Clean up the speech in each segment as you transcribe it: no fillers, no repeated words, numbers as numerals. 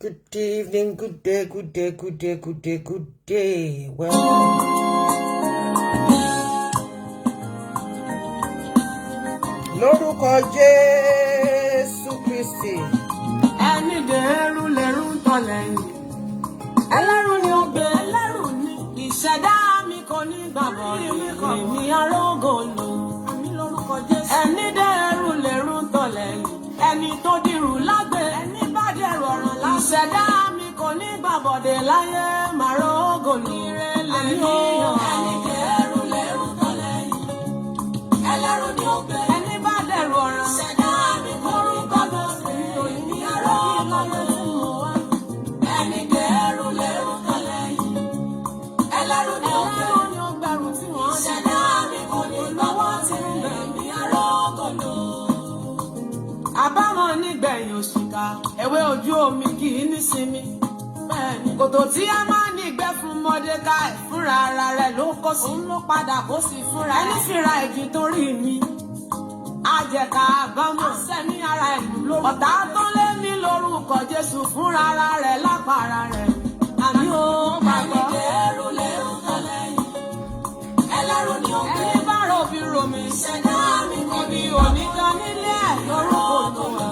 Good evening, good day, good day, good day, good day, good day. Welcome. Lórúkọ Jésù Kristi. Ẹni dẹrù lẹ́rù ń tọ̀ lẹ́yìn, ẹlẹ́rù ni ó gbé, ẹlẹ́rù ni ìṣẹ̀dá mi kò ní gbàgbọ́ èmi arógò lò. Ẹni dẹrù lẹ́rù ń tọ̀ lẹ́yìn, ẹni tó dìrù lágbè, ẹni bá dẹrù ọ̀ràn lágbè, ìṣẹ̀dá mi kò ní gbàbọ̀dé láyé màrógò lò. Ẹni dẹrù lẹ́rù ń tọ̀ lẹ́yìn, ẹlẹ́rù ni ó gbé, ẹni bá dẹrù ọ̀ràn, ìṣẹ̀dá mi kò ní gbàgbọ́ èmi arógò lò. Ẹni dẹrù lẹ́rù tọ̀ lẹ́yìn, ẹlẹ́rù ni ó gbé, ẹlẹ́rù ni ó gbẹrù tí wọ́n dẹ̀. Ìṣẹ̀dá mi kò ní lọ́wọ́ tí ń bẹ̀ mí arógò lò. Àbámọ̀ nígbẹ̀yìn òṣìkà, ewé ojú omi kì í nísinmi. Bẹ́ẹ̀ni, kòtò tí a máa ní ìgbẹ́ fún Mọ́dékáì, fúnra ara rẹ̀ ló kó sí. Òun ló padà kó sí fúnra ẹ̀. Ẹni fìrà ẹ̀jìn torí mi, àjẹkà àbámọ̀ sẹ́ni ara ìlú lórúkọ. Ọ̀tá tó lé mi lórúkọ Jésù, fúnra ara rẹ̀ lápá ara rẹ̀. Àmì ó gbàgbọ́. Ẹni dẹrù lẹ́rù tọ̀ lẹ́yìn, ẹlẹ́rù ni ó gbé. Ẹni bá ròbí romi, ìṣẹ̀dá mi kò ní oníkan nílé ẹ̀ lórúkọ Olúwa.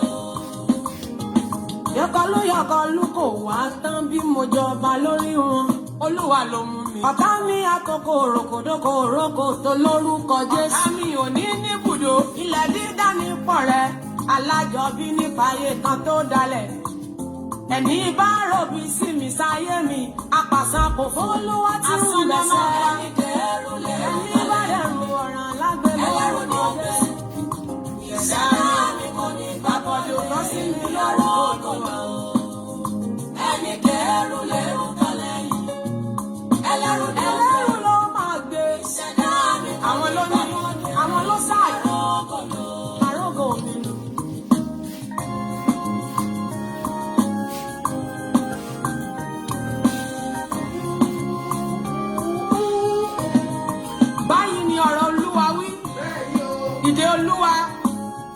Yọkọlú yọkọlú kò wá tán bí mo jọba lórí wọn. Olúwa ló mú mi. Ọ̀tá mi àkókò òrokòdókò òrokò tó lórúkọ Jésù. Ọ̀tá mi ò ní níbùdó. Ilẹ̀ dídá ní pọ̀ rẹ̀. Alájọbí nípa ayé kan tó dalẹ̀. Ẹni bá ròbí sí mi sáyé mi, apàṣà kò fólúwá tí ń bẹ̀sẹ̀. Ẹni bá dẹrù ọ̀ràn lágbèlè lórúkọ Jésù. Ìṣẹ̀dá mi kò ní gbàbọ̀dé lọ sí mi lórúkọ Olúwa. Ẹni dẹrù lẹ́rù tọ̀ lẹ́yìn, ẹlẹ́rù ni ẹlẹ́rù ló máa gbé. Ìṣẹ̀dá mi kò àwọn ló ní, àwọn ló sáàyè. Àrógò mi nù. Báyìí ni ọ̀rọ̀ Olúwa wí. Ìdè Olúwa,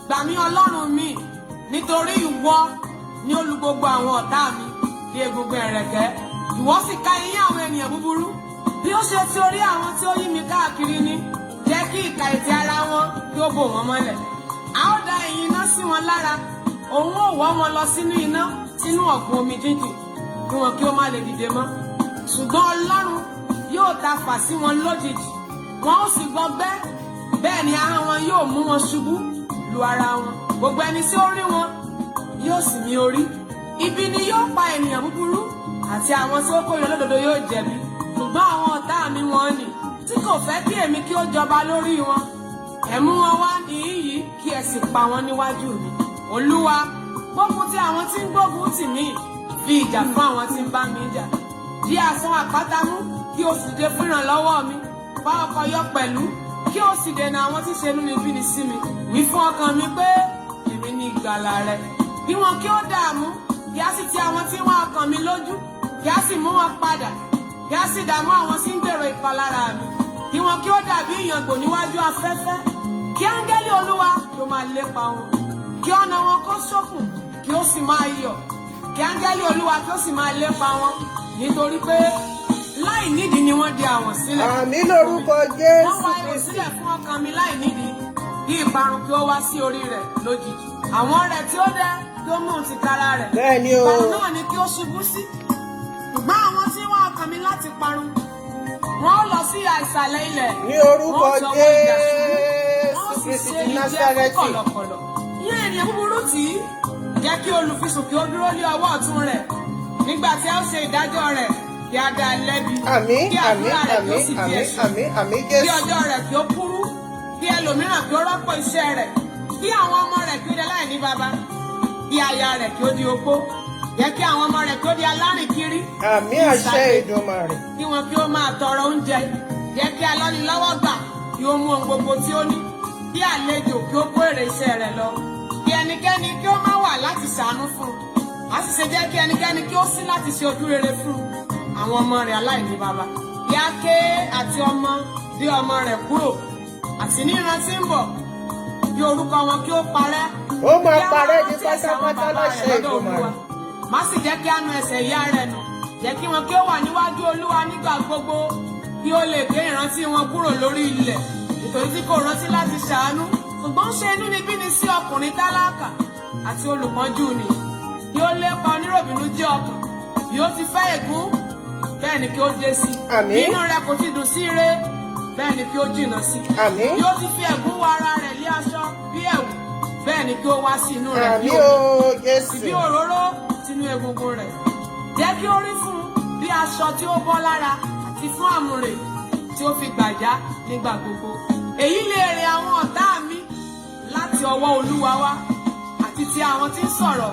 gbà mí, Ọlọ́run mi, nítorí ìwọ ní olú gbogbo àwọn ọ̀tá mi bí egungun ẹ̀rẹ̀kẹ́. Ìwọ sì ka eyín àwọn ènìyàn búburú. Bí ó ṣe ti orí àwọn tí ó yí mi káàkiri ni, jẹ́ kí ìka ètè ara wọn kí ó bò wọ́n mọ́lẹ̀. A ó da ẹ̀yìn iná sí wọn lára, òun ó wọ́ wọn lọ sínú iná, sínú ọ̀gbun omi jíjìn, kí wọn kí ó má lè dìde mọ́. Ṣùgbọ́n Ọlọ́run yóò ta fà sí wọn lójijì, wọn ó sì gbọgbẹ́, bẹ́ẹ̀ ni ahọ́n wọn yóò mú wọn ṣubú lu ara wọn. Gbogbo ẹni tí ó rí wọn yóò sì mí orí. Ibi ni yóò pa ènìyàn búburú, àti àwọn tí ó kórìíra olódodo yóò jẹ̀bi. Ṣùgbọ́n àwọn ọ̀tá mi wọ́n nì tí kò fẹ́ kí èmi kí ó jọba lórí wọn, ẹ mú wọn wá níhìn-ín kí ẹ sì pa wọn níwájú mi. Olúwa, gbógun ti àwọn tí ń gbógun tì mí, fi ìjà fún àwọn tí ń bá mi jà. Di àsán àpáta mú, kí o sì dé fún ìrànlọ́wọ́ mi. Bá ọkọ̀ yọ pẹ̀lú, kí o sì dènà àwọn tí ṣe inúnibíni sí mi. Wí fún ọkàn mi pé, "Èmi ní ìgbàlà rẹ." Bí wọn kí ó dààmú, kí á sì ti àwọn tí wọ́n ọkàn mi lójú, kí á sì mú wọn padà, kí á sì dààmú àwọn tí ń gbèrò ìpalára mi. Kí wọn kí ó dàbí ìyàngbò níwájú afẹ́fẹ́, kí áńgẹ́lì Olúwa kí ó máa lépa wọn. Kí ọ̀nà wọn kó ṣókùn, kí ó sì máa yọ̀, kí áńgẹ́lì Olúwa kí ó sì máa lépa wọn, nítorí pé láì nídìí ni wọ́n di àwọ̀n sílẹ̀. Àmín lórúkọ Wọ́n Jésù wá ihò Kristi. sílẹ̀ fún ọkàn mi láì nídìí, kí ìparun kí ó wá sí orí rẹ̀ lójijì. Àwọn rẹ̀ tí ó dẹ́ kí ó mú un tìkára rẹ̀. Bẹ́ẹ̀ ni o. Ìparun náà ni kí ó ṣubú sí. Ṣùgbọ́n àwọn tí wọ́n ọkàn mi láti parun, wọ́n ó lọ sí ìsàlẹ̀ ilẹ̀. Ní orúkọ Wọ́n ó tọwọ́ idà ṣubú. Jésù Wọ́n ó sì Kristi ṣe ti ìjẹ fún Násárẹ́tì. kọ̀lọ̀kọ̀lọ̀. Yín ènìyàn búburú tì í, jẹ́ kí olùfisùn kí ó dúró lé ọwọ́ ọ̀tún rẹ̀. Nígbà tí a ó ṣe ìdájọ́ rẹ̀, kí a dá a lẹ́bi. Àmín. Kí Àmín. àdúrà rẹ̀ kí ó Àmín. sì di Àmín. ẹ̀sùn. Àmín, àmín. Kí Jésù. ọjọ́ rẹ̀ kí ó kúrú, kí ẹlòmíràn kí ó rọ́pò iṣẹ́ rẹ̀, kí àwọn ọmọ rẹ̀ kí ó di aláìní baba, kí aya rẹ̀ kí ó di opó. Jẹ́ kí àwọn ọmọ rẹ̀ kí ó di alárìnkiri. Àmín, àṣẹ Èdùmàrè. Kí wọn kí ó máa tọrọ oúnjẹ. Jẹ́ kí alọ́nilọ́wọ́ gbà kí ó mú ohun gbogbo tí ó ní, kí àlejò kí ó kó èrè iṣẹ́ rẹ̀ lọ. Kí ẹnikẹ́ni kí ó má wà láti ṣàánú fún un, á sì ṣe jẹ́ kí ẹnikẹ́ni kí ó sí láti ṣe ojú rere fún un. Àwọn ọmọ rẹ̀ aláìní baba, kí á ké àti ọmọ bí ọmọ rẹ̀ kúrò, àti ní ìran tí ń bọ̀, kí orúkọ wọn kí ó parẹ́. Ó máa Kí á parẹ́ ní rántí ẹ̀ṣẹ̀ àwọn pátápátá bàbá rẹ̀ láṣẹ lọ́dọ̀ Èdùmàrè. Olúwa. Má sì jẹ́ kí á nu ẹsẹ̀ ìyá rẹ̀ nù. Jẹ́ kí wọn kí ó wà níwájú Olúwa nígbà gbogbo, kí ó lè gé ìrántí wọn kúrò lórí ilẹ̀. Nítorí tí kò rántí láti ṣàánú, ṣùgbọ́n ń ṣe inúnibíni sí ọkùnrin tálákà àti olùpọ́njú ni. Kí ó lépa oníròbìnújẹ́ ọkàn, bí ó ti fẹ́ ègún, bẹ́ẹ̀ ni kí ó dé sí. Àmín. Bí inú rẹ̀ kò ti dùn sí ire, bẹ́ẹ̀ ni kí ó jìnnà sí. Àmín. Bí ó ti fi ẹ̀gún wọ ara rẹ̀ lé aṣọ bí ẹ̀wù, bẹ́ẹ̀ ni kí ó wá sí inú rẹ̀ bí Àmín omi o Jésù. bí òróró sínú egungun rẹ̀. Jẹ́ kí ó rí fún un bí aṣọ tí ó bọ́ lára àti fún àmùrè tí ó fi gbàjá nígbà gbogbo. Èyí ni èrè àwọn ọ̀tá mi láti ọwọ́ Olúwa wá àti ti àwọn tí ń sọ̀rọ̀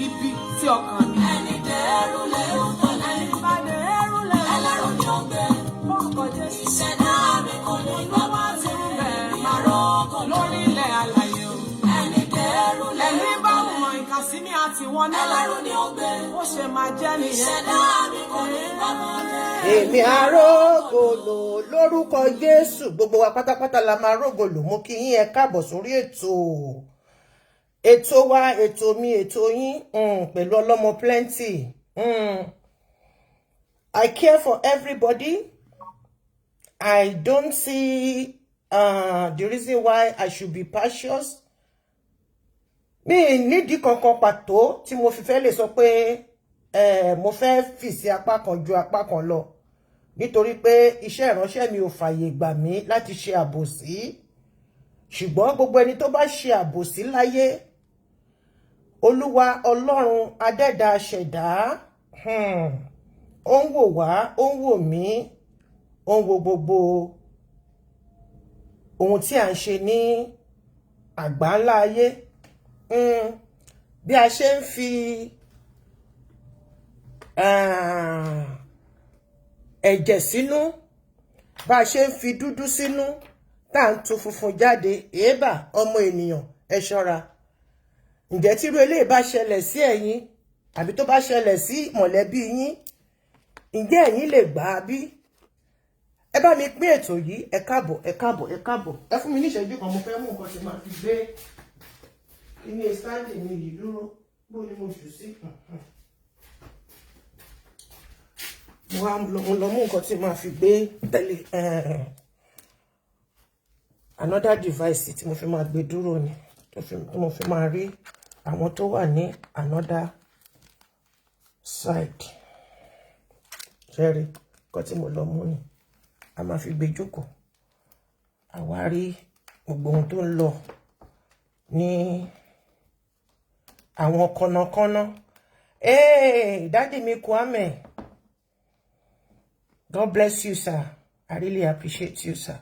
ibi sí ọkàn mi. Ẹni dẹ́rù lẹ́rù tọ́lẹ̀, Ẹni bá dẹrù lẹ́rù ẹlẹ́rù ni ó gbé. Lórúkọ Jésù. Ìṣẹ̀dá mi kò ní gbàgbọ́ Ti ń bẹ̀ mi máa àròkọ lórí ilẹ̀ alààyè o. Ẹni dẹ́rù lẹ́rù Ẹni bá wọn ìkàsí ní àtiwọn náà. ẹlẹ́rù ni ó gbé. Ó ṣe máa jẹ́ nìyẹn. Ìṣẹ̀dá mi kò ní gbàgbọ́. Èmi àrógòlò lórúkọ Jésù. Gbogbo wa pátápátá la máa rógòlò. Mú kí yín, ẹ káàbọ̀ sórí ètò wa, ètò mi, ètò yín, pẹ̀lú ọlọ́mọ plenty. I care for everybody. I don't see the reason why I should be partial. Mi nídìí kankan pàtó tí mo fi fẹ́ lè sọ pé mo fẹ́ fì sí apá kan ju apá kan lọ, nítorí pé iṣẹ́ ìránṣẹ́ mi ò fààyè gbà mí láti ṣe àbòsí. Ṣùgbọ́n gbogbo ẹni tó bá ṣe àbòsí láyé, Olúwa Ọlọ́run adẹ́dàá ṣẹ̀dá, ó ń wò wá, ó ń wò mí, ó ń wo gbogbo ohun tí à ń ṣe ní àgbáńlá ayé. Bí a ṣe ń fi ẹ̀jẹ̀ sínú, bá a ṣe ń fi dúdú sínú tá à ń tu funfun jáde, èébà ọmọ ènìyàn, ẹ ṣọ́ra. Ǹjẹ́ tírú eléyìí bá ṣẹlẹ̀ sí ẹ̀yin, àbí tó bá ṣẹlẹ̀ sí mọ̀lẹ́bí yín, ǹjẹ́ ẹ̀yin lè gbà á bí? Ẹ bá mi pín ètò yìí. Ẹ káàbọ̀, ẹ káàbọ̀, ẹ káàbọ̀. Ẹ fún mi ní ìṣẹ́jú kan, mo fẹ́ mú nǹkan tí máa fi gbé ilé stand mi yìí dúró. Bó ni mo jù sí? Mo wá mo lọ mú nǹkan tí máa fi gbé tẹ́lẹ̀, another device tí mo fi máa gbé dúró ni, tí mo fi máa rí àwọn tó wà ní another side. Ṣẹ́rí nǹkan tí mo lọ mú ni a máa fi gbé jókòó, àwa rí gbogbo ohun tó ń lọ ní àwọn kọ́nàkọ́nà. Hey, Daddy mi Kwame, God bless you, sir. I really appreciate you, sir.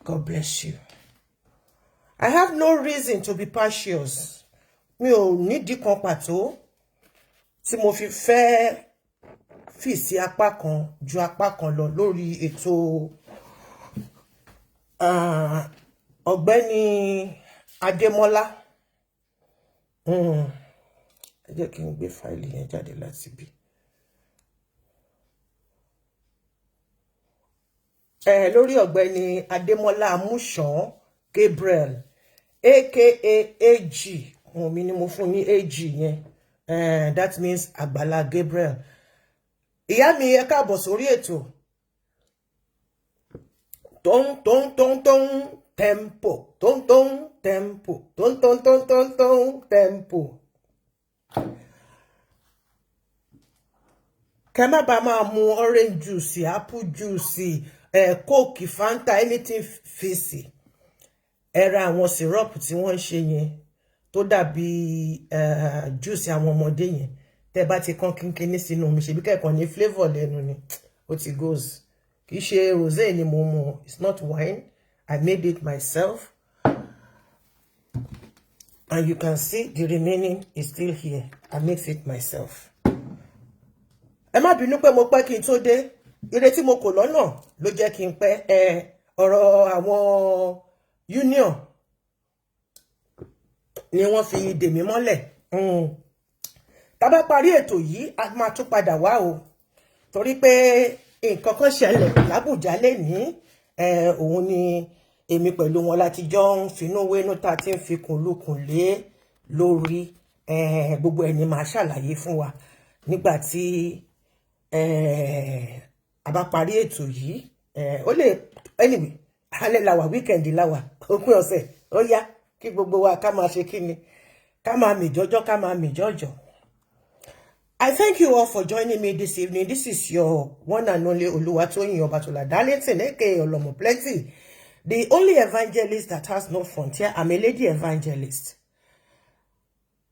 God bless you. I have no reason to be partial. Mi ò nídìí kan pàtó tí mo fi fẹ́ fì sí apá kan ju apá kan lọ lórí ètò ọ̀gbẹ́ni Adémọ́lá. Ẹ jẹ́ kí n gbé fáìlì yẹn jáde láti bí. Ẹ lórí ọ̀gbẹ́ni Adémọ́lá Amúsàn Gabriel, aka AG. Ohun mi ni mo fún ní AG yẹn. That means Àgbàlá Gabriel. Ìyá mi, ẹ káàbọ̀ sórí ètò. Tóń tóń tóń tóń tempo, tóń tóń tempo, tóń tóń tóń tóń tóń tempo. Kẹ má bàa máa mu orange juice, apple juice, Coke, Fanta, anything fizzy. Ẹ ra àwọn syrup tí wọ́n ń ṣe yẹn tó dàbí juice àwọn ọmọdé yẹn. Tẹ́ bá ti kán kínkínní sínú omi, ṣebí kẹ́kọ̀ọ́ ní flavour lẹ́nu ni, ó ti goes. Kì í ṣe rosé ni mo mu, it's not wine. I made it myself. And you can see the remaining is still here. I mix it myself. Ẹ má bínú pé mo pẹ́ kí n tó dé. Ire tí mo kò lọ́nà ló jẹ́ kí n pẹ́. Ẹ ọ̀rọ̀ àwọn union ni wọ́n fi dè mí mọ́lẹ̀. Tá bá parí ètò yìí, a máa tún padà wá o, torí pé nǹkan kan ṣẹlẹ̀ l'Ábùjá lénìí. Òun ni èmi pẹ̀lú wọn láti jọ ń finú wénú tá a ti ń fikùn lukùn lé lórí. Gbogbo ẹni máa ṣàlàyé fún wa nígbà tí a bá parí ètò yìí. Ó lè, anyway, alẹ́ la wà, weekend la wà, òpin ọ̀sẹ̀. Ó yá, kí gbogbo wa ká máa ṣe kí ni, ká máa mì jọjọ́, ká máa mì jọjọ́. I thank you all for joining me this evening. This is your one and only Oluwatoyin Obatola Darlington, aka Olomo Plenty, the only evangelist that has no frontier. I'm a lady evangelist.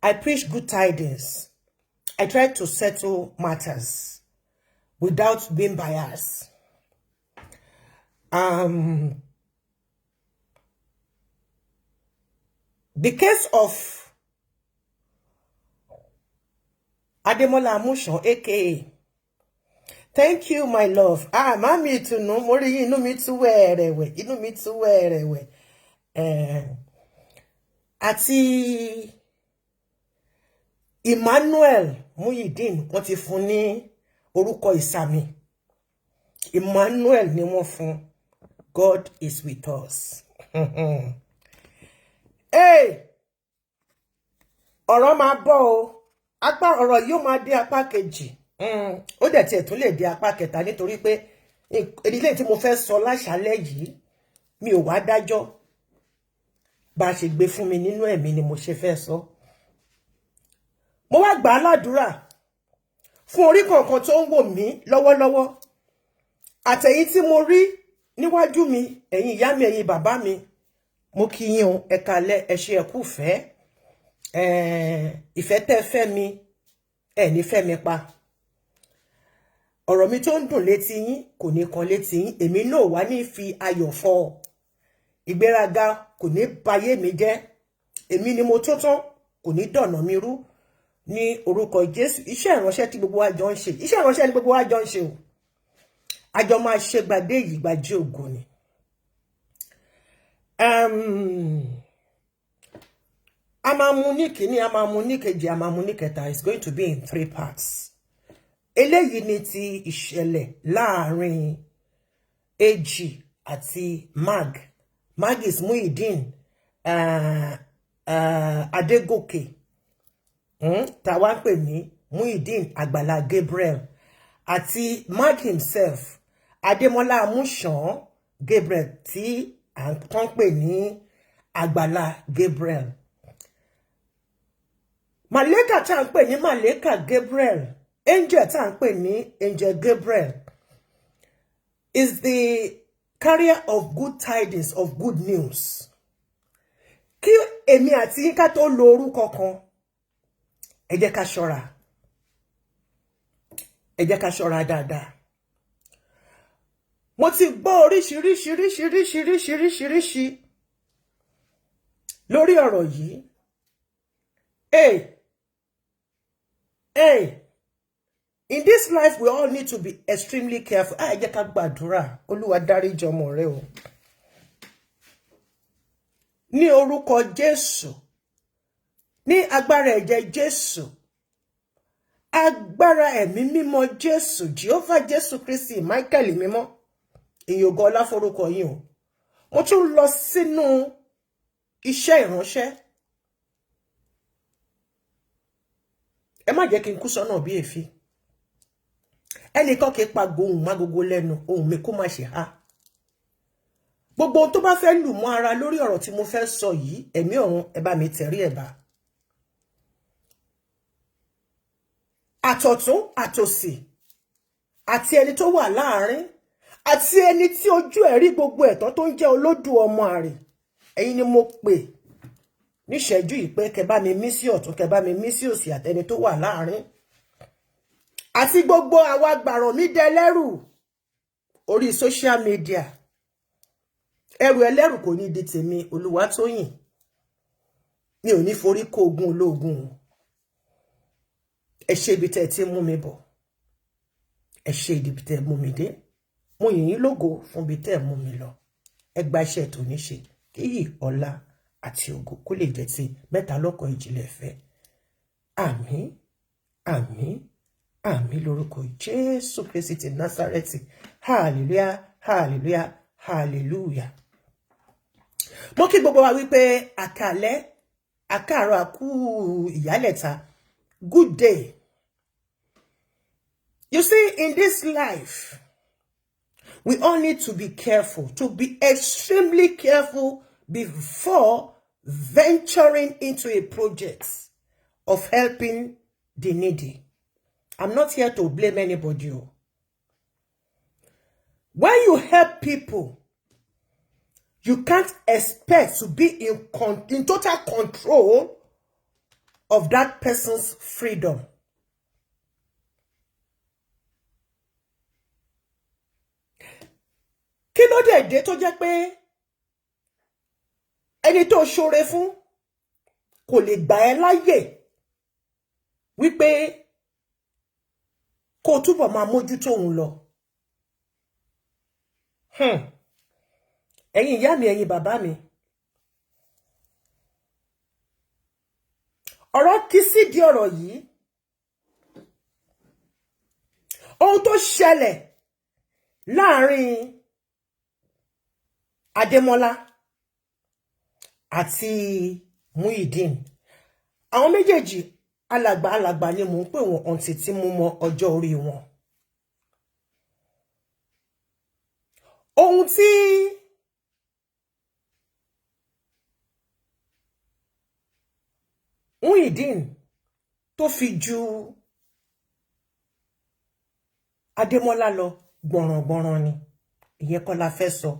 I preach good tidings. I try to settle matters without being biased. The case of Ademola Amusan, aka Thank you, my love. Ah, mami ìtùnú, mo rí yín, inú mi tú wẹ́ẹ̀rẹ̀wẹ̀, inú mi tú wẹ́ẹ̀rẹ̀wẹ̀. Àti Emmanuel Muyideen, wọ́n ti fún ní orúkọ ìsàmì. Emmanuel ni wọ́n fún. God is with us. Hey! Ọ̀rọ̀ máa bọ̀ o, apá ọ̀rọ̀ yóò máa dé apá kejì, ó dẹ̀ tiẹ̀ tún lè dé apá kẹta, nítorí pé ilé tí mo fẹ́ sọ láṣálẹ́ yìí, mi ò wá dájọ́. Bá a ṣe gbé fún mi nínú ẹ̀mí ni mo ṣe fẹ́ sọ. Mo wá gbà á ládùúrà fún orí kọ̀ọ̀kan tó ń wò mí lọ́wọ́lọ́wọ́, àtẹ̀yìn tí mo rí níwájú mi, ẹ̀yin ìyá mi, ẹ̀yin bàbá mi, mo kí yín o. Ẹ kálẹ́, ẹ ṣé, ẹ kú fẹ́ ìfẹ́ tẹ́ fẹ́ mi, ẹ ní fẹ́ mi pa. Ọ̀rọ̀ mi tó ń dùn létí yín kò ní kan létí yín. Èmi náà wá ní fi ayọ̀ fọ́. Ìgbéraga kò ní bayé mi jẹ́. Èmi ni mo tó tán kò ní dọ̀nà mi rú ní orúkọ Jésù. Iṣẹ́ ìránṣẹ́ tí gbogbo wa jọ ń ṣe, iṣẹ́ ìránṣẹ́ ni gbogbo wa jọ ń ṣe o. Àjọ máa ṣe gbàdé yìí gbàjí ògo ni. A máa mú ní kìíní, a máa mú ní kejì, a máa mú ní kẹta. It's going to be in three parts. Eléyìí ni ti ìṣẹ̀lẹ̀ láàrin AG àti Mag. Mag is Muyideen Adégòkè, tá wá ń pè ní Muyideen Àgbàlá Gabriel, àti Mag himself, Adémọ́lá Amúsàn Gabriel, tí à ń tán pè ní Àgbàlá Gabriel. Màlẹ́kà tá à ń pè ní Màlẹ́kà Gabriel, angel tá à ń pè ní Angel Gabriel, is the carrier of good tidings, of good news. Kí èmi àti yín ká tó lo orúkọ kan, ẹ jẹ́ ká ṣọ́ra, ẹ jẹ́ ká ṣọ́ra dáadáa. Mo ti gbọ́ oríṣiríṣiríṣiríṣiríṣiríṣiríṣi lórí ọ̀rọ̀ yìí. Hey, hey, in this life we all need to be extremely careful. Ẹ jẹ́ ká gbàdúrà. Olúwa, dáríjì ọmọ rẹ o. Ní orúkọ Jésù, ní agbára ẹ̀jẹ̀ Jésù, agbára ẹ̀mí mímọ́ Jésù, Jehovah, Jésù Kristi, Michael mímọ́, ìyògo ọlá forúkọ yín o. Mo tún lọ sínú iṣẹ́ ìránṣẹ́. Ẹ má jẹ́ kí n kú sọ́nà bí èéfín. Ẹnìkan kì í pa gbohùn mágogo lẹ́nu, ohùn mi kó má ṣe há. Gbogbo ohun tó bá fẹ́ lù mọ́ ara lórí ọ̀rọ̀ tí mo fẹ́ sọ yìí, ẹ̀mí ọ̀run, ẹ bá mi tẹ̀rí ẹ̀ bá. Àtọ̀tún àtòsì, àti ẹni tó wà láàrin, àti ẹni tí ojú ẹ̀ rí gbogbo ẹ̀tọ́ tó ń jẹ́ olódù ọmọ àrè, ẹ̀yin ni mo pè níṣẹ́jú yìí pé kẹ́ bá mi mí sí ọ̀tún, kẹ́ bá mi mí sí òsì, àtẹni tó wà láàrin, àti gbogbo àwa gbàràn mi dẹlẹ́rù orí social media. Ẹrù ẹlẹ́rù kò ní di tèmi. Olúwatóyìn, mi ò ní forí kó ogun ológun. Ẹ ṣe ibi tẹ́ ẹ ti mú mi bọ̀, ẹ ṣe ibi tẹ́ ẹ mú mi dé. Mo yìn yín lógo fún ibi tẹ́ ẹ mú mi lọ. Ẹ gba iṣẹ́ tòní ṣe, kíyì, ọlá àti ògo kó lè jẹ́ ti mẹ́ta lọ́kàn ìjìnlẹ̀ fẹ́. Àmín, àmín, àmín, lórúkọ Jésù Kristi ti Násárẹ́tì. Hallelujah, hallelujah, hallelujah. Mo kí gbogbo wa wípé àkàlẹ́. Àkáàárọ̀, àkú ìyálẹ̀ta. Good day. You see, in this life, we all need to be careful, to be extremely careful before venturing into a project of helping the needy. I'm not here to blame anybody. When you help people, you can't expect to be in total control of that person's freedom. Kí ló dé dé tó jẹ́ pé ẹni tó ṣoore fún kò lè gbà ẹ́ láyè wípé kó túbọ̀ máa mójútó òun lọ? Ẹ̀yin ìyá mi, ẹ̀yin bàbá mi, ọ̀rọ̀ kì í sídìí ọ̀rọ̀ yìí. Ohun tó ṣẹlẹ̀ láàrin Adémọ́lá àti Muyideen, àwọn méjèèjì alàgbà alàgbà ni mò ń pè wọ́n ọ̀ǹtì tí mo mọ ọjọ́ orí wọn. Ohun tí Muyideen tó fi ju Adémọ́lá lọ gbọ̀ràngbọ̀ràn ni, ìyẹn kọ́ la fẹ́ sọ,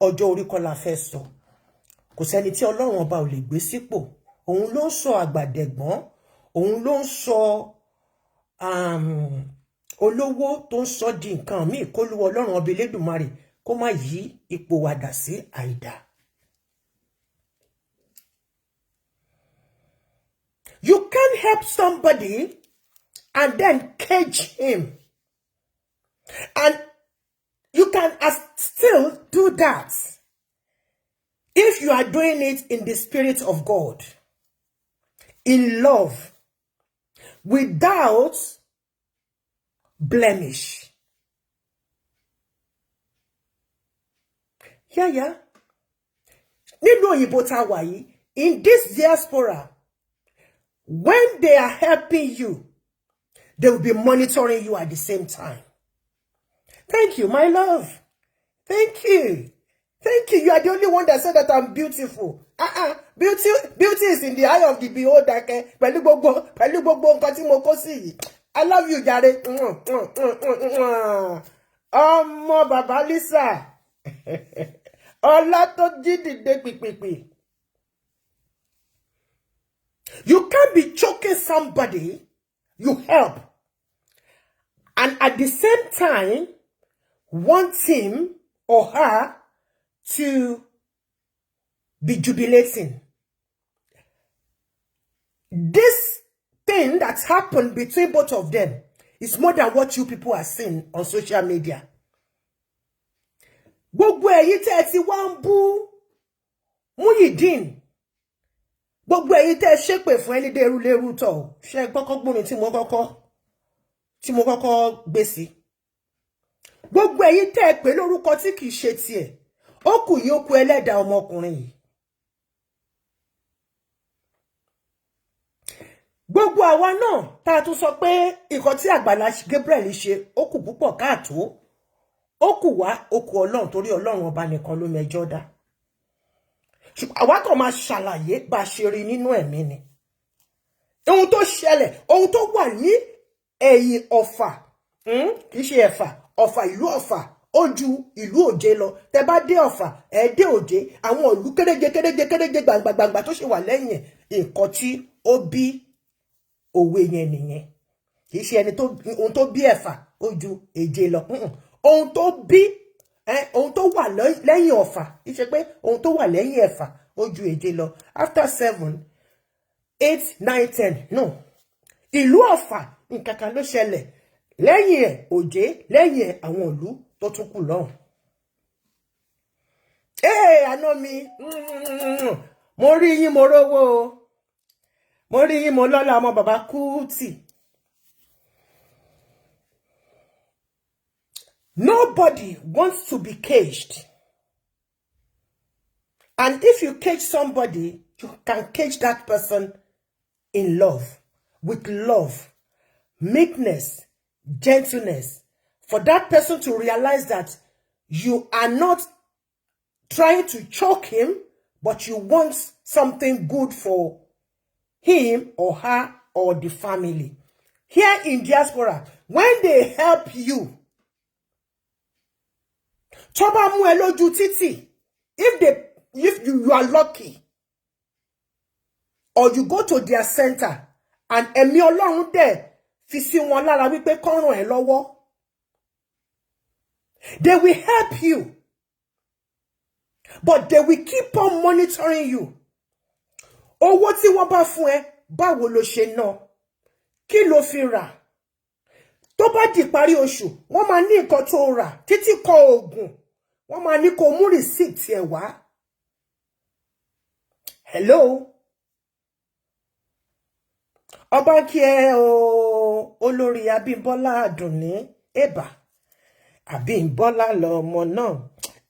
ọjọ́ orí kọ́ la fẹ́ sọ. Kò sẹ́ni tí Ọlọ́run ọba ò lè gbé sípò. Òun ló ń sọ àgbàdẹ̀gbọ́n, òun ló ń sọ olówó tó ń sọ di nǹkan míì. Kólúwọ Ọlọ́run ọba Elédùmarè kó má yí ipò wàdà sí àìdá. You can't help somebody and then cage him. And you can still do that if you are doing it in the spirit of God, in love, without blemish. Yeah, yeah. Nílùú òyìnbó tá wà yìí, in this diaspora, when they are helping you, they will be monitoring you at the same time. Thank you, my love. Thank you. Thank you. You are the only one that said that I'm beautiful. Uh-uh. Beauty, beauty is in the eye of the beholder. Pẹ̀lú gbogbo, pẹ̀lú gbogbo nǹkan tí mo kó sí yìí. I love you, jàre. Ọmọ bàbá Lisa. Ọlá tó jí dìde pìpìpì. You can't be choking somebody you help and at the same time want him or her to be jubilating. This thing that's happened between both of them is more than what you people are seeing on social media. Gbogbo ẹ̀yin tẹ́ ẹ ti wá ń bú Muyideen, gbogbo ẹ̀yin tẹ́ ẹ ṣépè fún ẹni dé erúlérú tọ̀, ṣe gbọ́kọ́ gbómi tí mo kọ́kọ́ gbé sí. Gbogbo ẹ̀yin tẹ́ ẹ pè lórúkọ tí kìí ṣe tiẹ̀, ó kù yín, ó kù ẹlẹ́dàá ọmọkùnrin yìí. Gbogbo àwa náà tá a tún sọ pé nǹkan tí Àgbàlá Gabriel ṣe ó kù púpọ̀ káàtó, ó kù wá, ó kù Ọlọ́run, torí Ọlọ́run ọba nìkan ló mẹjọ́ dá. Ṣùgbọ́n àwa kàn máa ṣàlàyé bá a ṣe rí nínú ẹ̀mí ni. Ohun tó ṣẹlẹ̀, ohun tó wà ní ẹ̀yìn Ọ̀fà, kì í ṣe Ẹ̀fà, Ọ̀fà, ìlú Ọ̀fà ó ju ìlú Òjé lọ. Tẹ bá dé Ọ̀fà, ẹ dé Òjé, àwọn ìlú kéréje kéréje kéréje gbàngbàngbà tó ṣe wà lẹ́yìn ẹ̀, nǹkan tí ó bí òwe yẹn nìyẹn. Kì í ṣe ẹni tó ohun tó bí Ẹ̀fà ó ju Èje lọ. Ohun tó bí ohun tó wà lẹ́yìn Ọ̀fà, kì í ṣe pé ohun tó wà lẹ́yìn Ẹ̀fà ó ju Èje lọ. After 7, 8, 9, 10, no. Ìlú Ọ̀fà nǹkan kan ló ṣẹlẹ̀ lẹ́yìn ẹ̀ Òjé, lẹ́yìn ẹ̀ àwọn ìlú tó tún kù lọ́hùn. Ee, àná mi, mo rí yín, mo rówó o, mo rí yín, mo lọ́lá ọmọ bàbá Kútì. Nobody wants to be caged. And if you cage somebody, You can cage that person in love, with love, meekness, gentleness, for that person to realize that you are not trying to choke him, but you want something good for him or her or the family. Here in diaspora, when they help you, tó bá mú ẹ lójú títì, if you are lucky, or you go to their center and ẹ̀mí Ọlọ́run dẹ̀ fi sí wọn lára wípé kán ràn ẹ́ lọ́wọ́, they will help you, but they will keep on monitoring you. Owó tí wọ́n bá fún ẹ, báwo ló ṣe ná, kí ló fi rà? Tó bá di parí oṣù, wọ́n máa ní nǹkan tó rà, títí kọ oògùn, wọ́n máa ní kó mú receipt ẹ̀ wá. Hello, ọba kí ẹ o, olórí Abímbọ́lá Àdùnní ẹ̀bà Àbímbọ́lá lọmọ náà,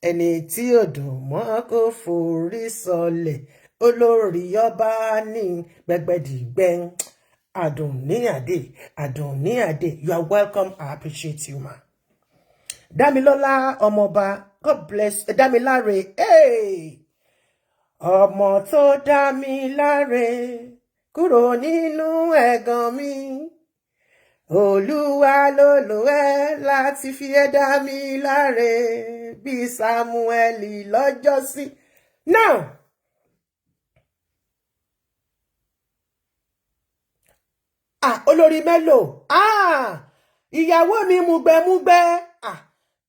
ẹni tí ò dùn mọ́ kó forí sọlẹ̀. Olórí ọba ní gbẹgbẹdìgbẹ. Àdùnní Àdè, Àdùnní Àdè, you are welcome. I appreciate you, ma. Dámilọ́lá ọmọọba, God bless. Dámiláre, hey! Ọmọ tó dá mi láre kúrò nínú ẹ̀gàn mi, Olúwa ló lò ẹ́ láti fi ẹ́ dá mi láre bí Samuel lọ́jọ́sí. Now, ah, olórí mélòó? Ah, ìyàwó mi mugbẹmúgbẹ. Ah,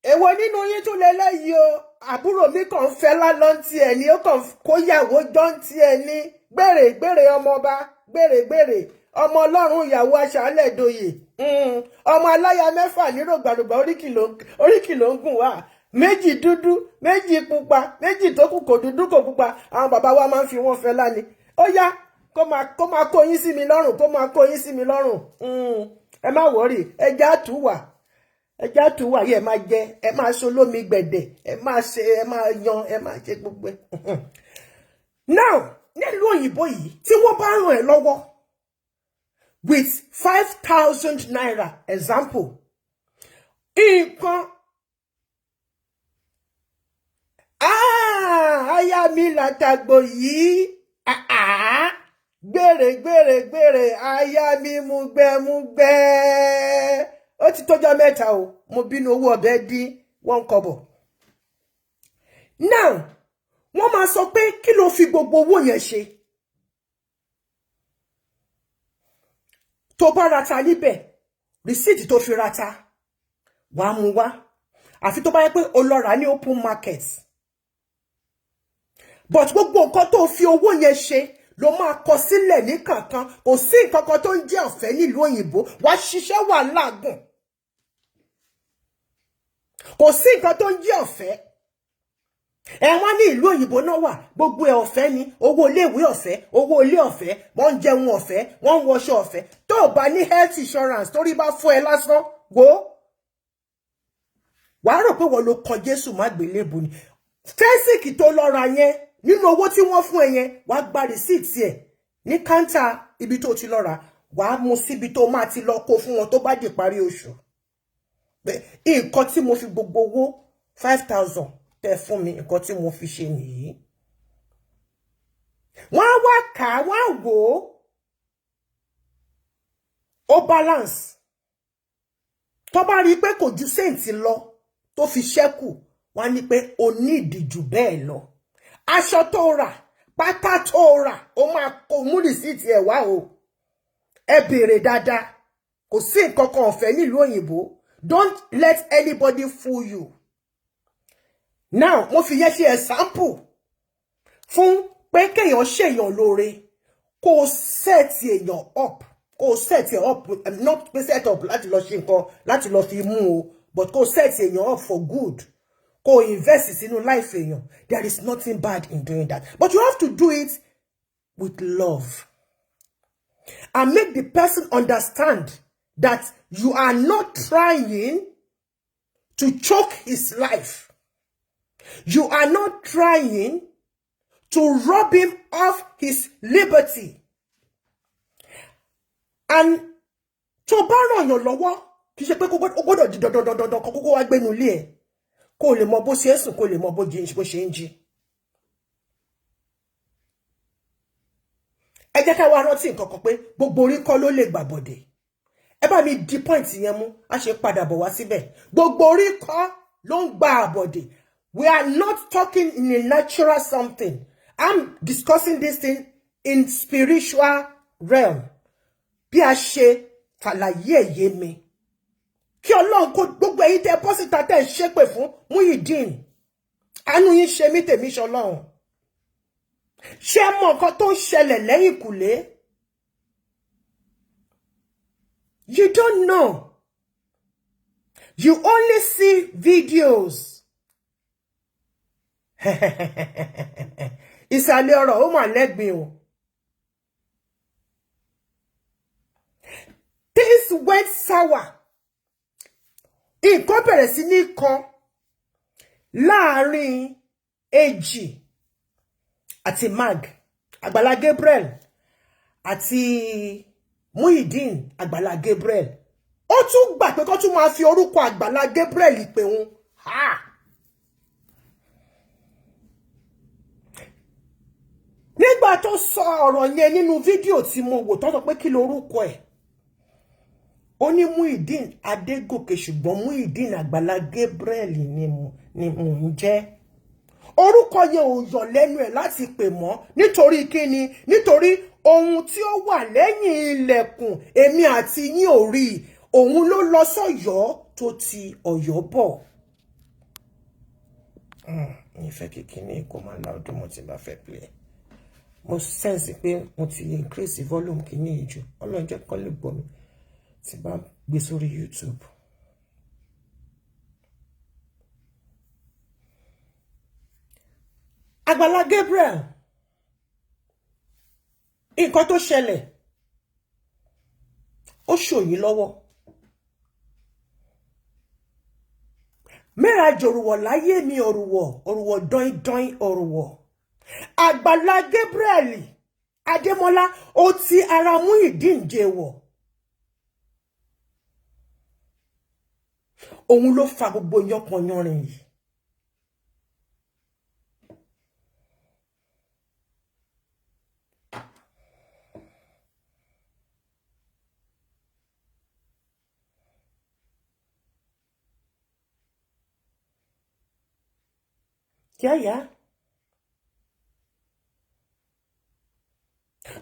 èwo nínú yín tún lè léyìí o? Àbúrò mi kàn ń fẹ́ lálọ́ ti ẹ̀ ní, ó kàn kóyàwó jọ́ ti ẹ̀ ní gbèrè gbèrè, ọmọọba gbèrè gbèrè, ọmọ ọlọ́run, ìyàwó aṣálẹ̀ doyè, ọmọ aláya mẹ́fà ní rògbàrògbà, oríkì ló ń gùn wá, méjì dúdú, méjì pupa, méjì tó kù kò dúdú kò pupa. Àwọn bàbá wa máa ń fi wọ́n fẹ́ láni. Ó yá, kó máa kó yín sí mi lọ́rùn, kó máa kó yín sí mi lọ́rùn. Ẹ má worry, ẹja tù wà, ẹja tù wà yẹ, ẹ máa jẹ, ẹ máa ṣe olómi gbẹ̀dẹ̀, ẹ máa ṣe, ẹ máa yan, ẹ máa ṣe gbogbo ẹ. Now, nílùú òyìnbó yìí, tí wọ́n bá ràn ẹ́ lọ́wọ́ with ₦5,000, example, nǹkan, ah, aya mi làtàgbò yìí, ah, ah, gbèrè gbèrè gbèrè, aya mi múgbẹ́múgbẹ́, ó ti tọ́jọ́ mẹ́ta o, mo bínú owó ọbẹ̀ dín one kọ́bọ̀. Now, wọ́n máa sọ pé kí ló fi gbogbo owó yẹn ṣe? Tó bá rata níbẹ̀, receipt tó fi rata, wàá mú wá, àfi tó bá yẹ pé o lọ rà ní open market. But gbogbo nǹkan tó fi owó yẹn ṣe ló máa kọ sílẹ̀ ní kankan. Kò sí nǹkan kan tó ń jẹ́ ọ̀fẹ́ nílùú òyìnbó. Wàá ṣiṣẹ́, wà láàgùn. Kò sí nǹkan tó ń jẹ́ ọ̀fẹ́. Ẹ wọ́n ní ìlú òyìnbó náà wà, gbogbo ẹ̀ ọ̀fẹ́ ni, owó iléèwé ọ̀fẹ́, owó ilé ọ̀fẹ́, wọ́n ń jẹun ọ̀fẹ́, wọ́n ń wọṣọ ọ̀fẹ́. Tó o bá ní health insurance, torí bá fún ẹ lásán wo, wàá rò pé wọ́n ló kọ Jésù má gbélébù ni. Fẹ́sìkì tó lọ ra yẹn, nínú owó tí wọ́n fún ẹ yẹn, wàá gba receipt ẹ̀ ní káńtà ibi tó ti lọ rà, wàá mú síbi tó máa ti lọ kó fún wọn tó bá di parí oṣù. Nǹkan tí mo fi gbogbo owó 5,000 tẹ fún mi, nǹkan tí mo fi ṣe nìyí. Wọ́n á wá kà á, wọ́n á wò ó, ó balance. Tó bá rí i pé kò ju cent lọ tó fi ṣẹ́kù, wọ́n á ní pé o ní ìdíjù bẹ́ẹ̀ lọ. Aṣọ tó rà, pátá tó rà, ó máa kó mú receipt ẹ̀ wá o. Ẹ béèrè dáadáa. Kò sí nǹkan kan ọ̀fẹ́ nílùú òyìnbó. Don't let anybody fool you. Now, mo fi yẹn ṣe example fún pé kéèyàn ṣèyàn lóore, kó o set èèyàn up, kó o set ẹ̀ up, not pé set up láti lọ ṣe nǹkan, láti lọ fi mú o, but kó o set èèyàn up for good, kó o invest sínú life èèyàn. There is nothing bad in doing that, but you have to do it with love and make the person understand that you are not trying to choke his life. You are not trying to rob him of his liberty. And tó bá ràn yàn lọ́wọ́, kì í ṣe pé ó gbọ́dọ̀ di dandan dandan dandan kókó wá gbénu ilé ẹ̀ kó lè mọ bó ṣe ń sùn, kó lè mọ bó ṣe ń jí. Ẹ jẹ́ ká wá rántí nǹkan kan pé gbogbo orí kọ́ ló lè gbàbọ̀dè. Ẹ bá mi di point yẹn mú, a ṣe padà bọ̀ wá síbẹ̀. Gbogbo orí kọ́ ló ń gba àbọ̀dè. We are not talking in a natural something. I'm discussing this thing in spiritual realm. Bí a ṣe fàlàyé ẹ̀yẹ mi, kí Ọlọ́run kó gbogbo ẹ̀yin tẹ́ bọ́ síta tẹ́ ń ṣépè fún Muyideen, àánú yín ṣe mí, tèmi ṣe Ọlọ́run. Ṣé ẹ mọ nǹkan tó ń ṣẹlẹ̀ lẹ́yìn kùlé? You don't know. You only see videos. Ìsàlẹ̀ ọ̀rọ̀ ó mà lẹ́gbìn o. Things went sour. Nǹkan bẹ̀rẹ̀ sí ní kan láàrin Èjì àti Mag, Àgbàlá Gabriel àti Muyideen. Àgbàlá Gabriel, ó tún gbà pé kó tún máa fi orúkọ Àgbàlá Gabriel pè òun. Nígbà tó sọ ọ̀rọ̀ yẹn nínú fídíò tí mo wò, tó sọ pé kí lorúkọ ẹ̀, ó ní Muyideen Adégòkè, ṣùgbọ́n Muyideen Àgbàlá Gabriel ni mò ń jẹ́. Orúkọ yẹn ò yọ̀ lẹ́nu ẹ̀ láti pè mọ́. Nítorí kíni? Nítorí ohun tí ó wà lẹ́yìn ilẹ̀kùn, èmi àti yín ò rí. Òun ló lọ sọ́yọ́ tó ti Ọ̀yọ́ bọ̀. Mi fẹ́ kí kíní kó máa la ọdún mo ti bá fẹ́ play. Mo sense pé mo ti increase volume kíní yìí jù. Ọlọ́run jẹ́ kó lè gbọ́ mi tí bá gbé sórí YouTube. Àgbàlá Gabriel, nǹkan tó ṣẹlẹ̀ ó ṣòyìn lọ́wọ́. Mẹ́ra jòrùwọ̀ láyé mi, òrùwọ̀ òrùwọ̀ dọ́in òrùwọ̀. Àgbàlá Gabriel Adémọ́lá, ó ti ara Muyideen jẹ́wọ̀. Òun ló fa gbogbo yánpọnyánrin yìí. Yeah.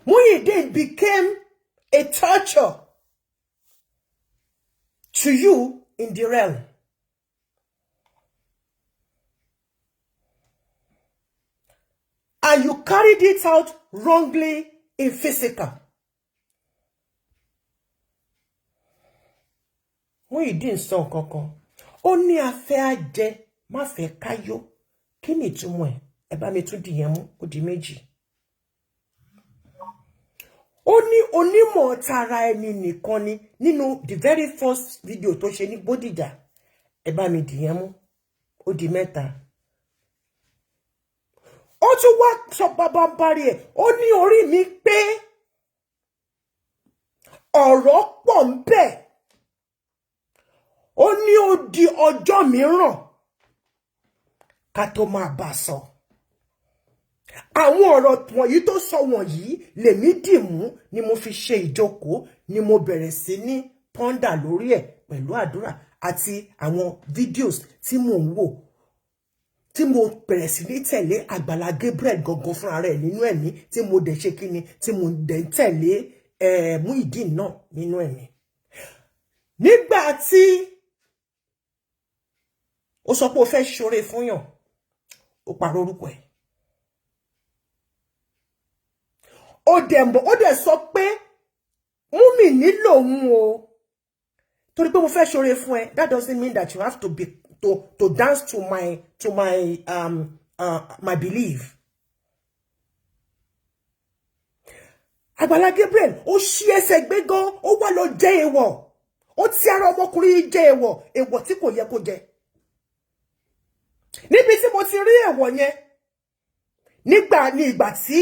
Muyideen became a torture to you in the realm. And you carried it out wrongly in physical. Muyideen sọ nǹkan kan. Ó ní afẹ́ á jẹ, má fẹ́ káyó. Kí ni ìtumọ̀ ẹ̀? Ẹ bá mi tún dìyẹn mú, ó di méjì. Ó ní onímọ̀ tara ẹni nìkan ni nínú the very first video tó ṣe ní Bódìjà. Ẹ bá mi dìyẹn mú, ó di mẹ́ta. Ó tún wá sọ bábánbárí ẹ̀, ó ní orí mi pé ọ̀rọ̀ pọ̀ ń bẹ. Ó ní ó di ọjọ́ mìíràn ká tó máa bá sọ. Àwọn ọ̀rọ̀ wọ̀nyí tó sọ wọ̀nyí lèmi dì mú ni mo fi ṣe ìjókòó, ni mo bẹ̀rẹ̀ sí ní pọ́ndà lórí ẹ̀ pẹ̀lú àdúrà àti àwọn videos tí mò ń wò, tí mo bẹ̀rẹ̀ sí ní tẹ̀lé Àgbàlá Gabriel gangan fúnra rẹ̀ nínú ẹ̀mí, tí mo dẹ̀ ṣe kíni, tí mo dẹ̀ ń tẹ̀lé Muyideen náà nínú ẹ̀mí. Nígbà tí ó sọ pé ó fẹ́ ṣoore fún yàn, ó pàrọ̀ orúkọ ẹ̀. Ó dẹ̀ mọ̀, ó dẹ̀ sọ pé Múmi nílò òun o. Torí pé mo fẹ́ ṣoore fún ẹ, that doesn't mean that you have to be to dance to my belief. Àgbàlá Gabriel, ó ṣí ẹsẹ̀ gbé gan, ó wá lọ jẹ èèwọ̀. Ó ti ara ọmọkùnrin yìí jẹ èèwọ̀, èèwọ̀ tí kò yẹ kó jẹ. Níbi tí mo ti rí èèwọ̀ yẹn Nígbà ní ìgbà tí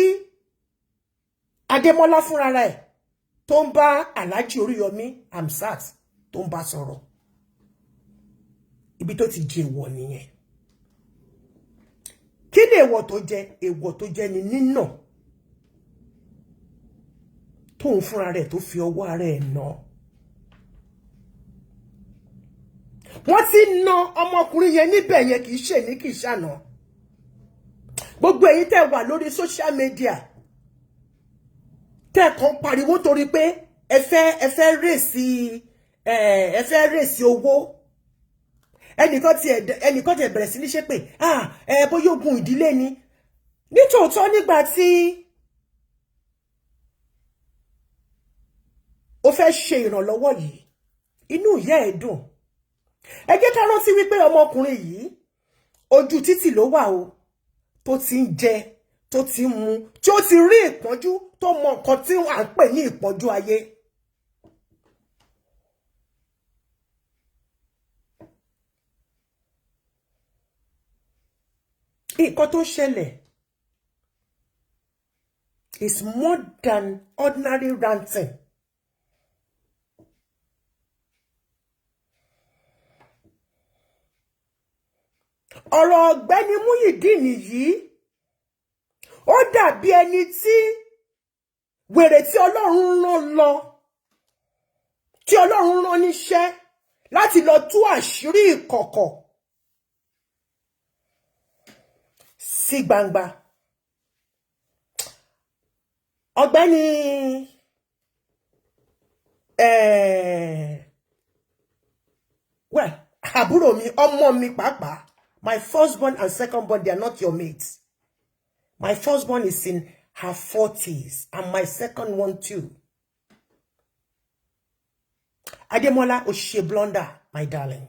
Adémọ́lá fúnra rẹ̀ tó ń bá Alhaji Oríyọmí Hamzat tó ń bá sọ̀rọ̀, ibi tó ti jẹ èèwọ̀ nìyẹn. Kí ni èèwọ̀ tó jẹ? Èèwọ̀ tó jẹ ni nínà tóun fúnra rẹ̀ tó fi ọwọ́ ara ẹ̀ nà. Wọ́n ti na ọmọkùnrin yẹn níbẹ̀ yẹn, kì í ṣe ní kì í ṣàná. Gbogbo èyí tẹ́ wà lórí social media, tẹ́ kàn pariwo torí pé ẹ fẹ́ raise owó. Ẹnìkan ti bẹ̀rẹ̀ sí ní ṣe pé, ah, ẹ bóyá ogun ìdílé ni. Nítòótọ́, nígbà tí ó fẹ́ ṣe ìrànlọ́wọ́ yìí, inú ìyá ẹ̀ dùn. Ẹ jẹ́ ká rántí wípé ọmọkùnrin yìí, ojú títì ló wà o, tó ti ń jẹ, tó ti ń mu, tí ó ti rí ìpọ́njú, tó mọ nǹkan tí à ń pè ní ìpọ́njú ayé. Nǹkan tó ṣẹlẹ̀ is more than ordinary ranting. Ọ̀rọ̀ ọ̀gbẹ́ni Muyideen yìí, ó dàbí ẹni tí wèrè tí Ọlọ́run rán lọ, tí Ọlọ́run rán níṣẹ́ láti lọ tú àṣírí ìkọ̀kọ̀ sí gbangba. Ọ̀gbẹ́ni well, àbúrò mi, ọmọ mi pàápàá, my firstborn and secondborn, they are not your mates. My firstborn is in her 40s and my second one too. Ademola, o ṣe blunder, my darling.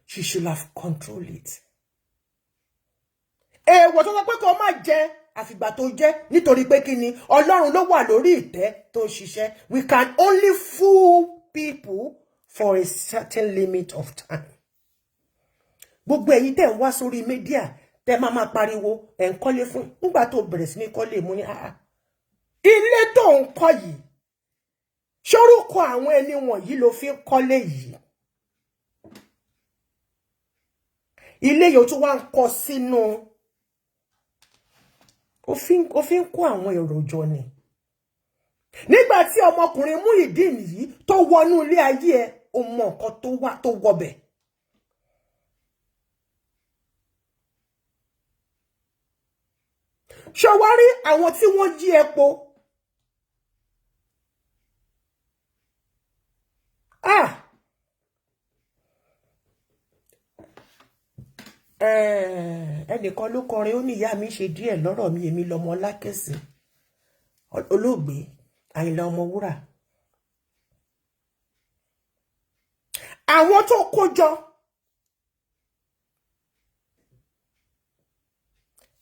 She should have controlled it. Èèwọ̀ tó sọ pé kó má jẹ, àfìgbà tó jẹ́, nítorí pé kí ni? Ọlọ́run ló wà lórí ìtẹ́ tó ń ṣiṣẹ́. We can only fool people for a certain limit of time. Gbogbo ẹ̀yin tẹ́ ń wá sórí media, tẹ́ máa máa pariwo ẹ̀ ń kọ́lé fún, nígbà tó bẹ̀rẹ̀ sí ní kọ́lé, mú ní àá, ilé tó ń kọ́ yìí, ṣórúkọ àwọn ẹni wọ̀nyí ló fi ń kọ́lé yìí? Ilé yìí, ó tún wá ń kọ́ sínú, ó fi ń kó àwọn èrò jọ ni. Nígbà tí ọmọkùnrin Muyideen yìí tó wọnú ilé ayé ẹ, ó mọ nǹkan tó wà tó wọbẹ̀. Ṣé wá rí àwọn tí wọ́n jí ẹ po? Ah, ẹnìkan ló kọrin, ó ní ìyá mi ṣe díẹ̀ lọ́rọ̀ mi, èmi lọmọ Lákèsì, olóògbé Àyìnlá Ọmọwúrà. Àwọn tó kó jọ,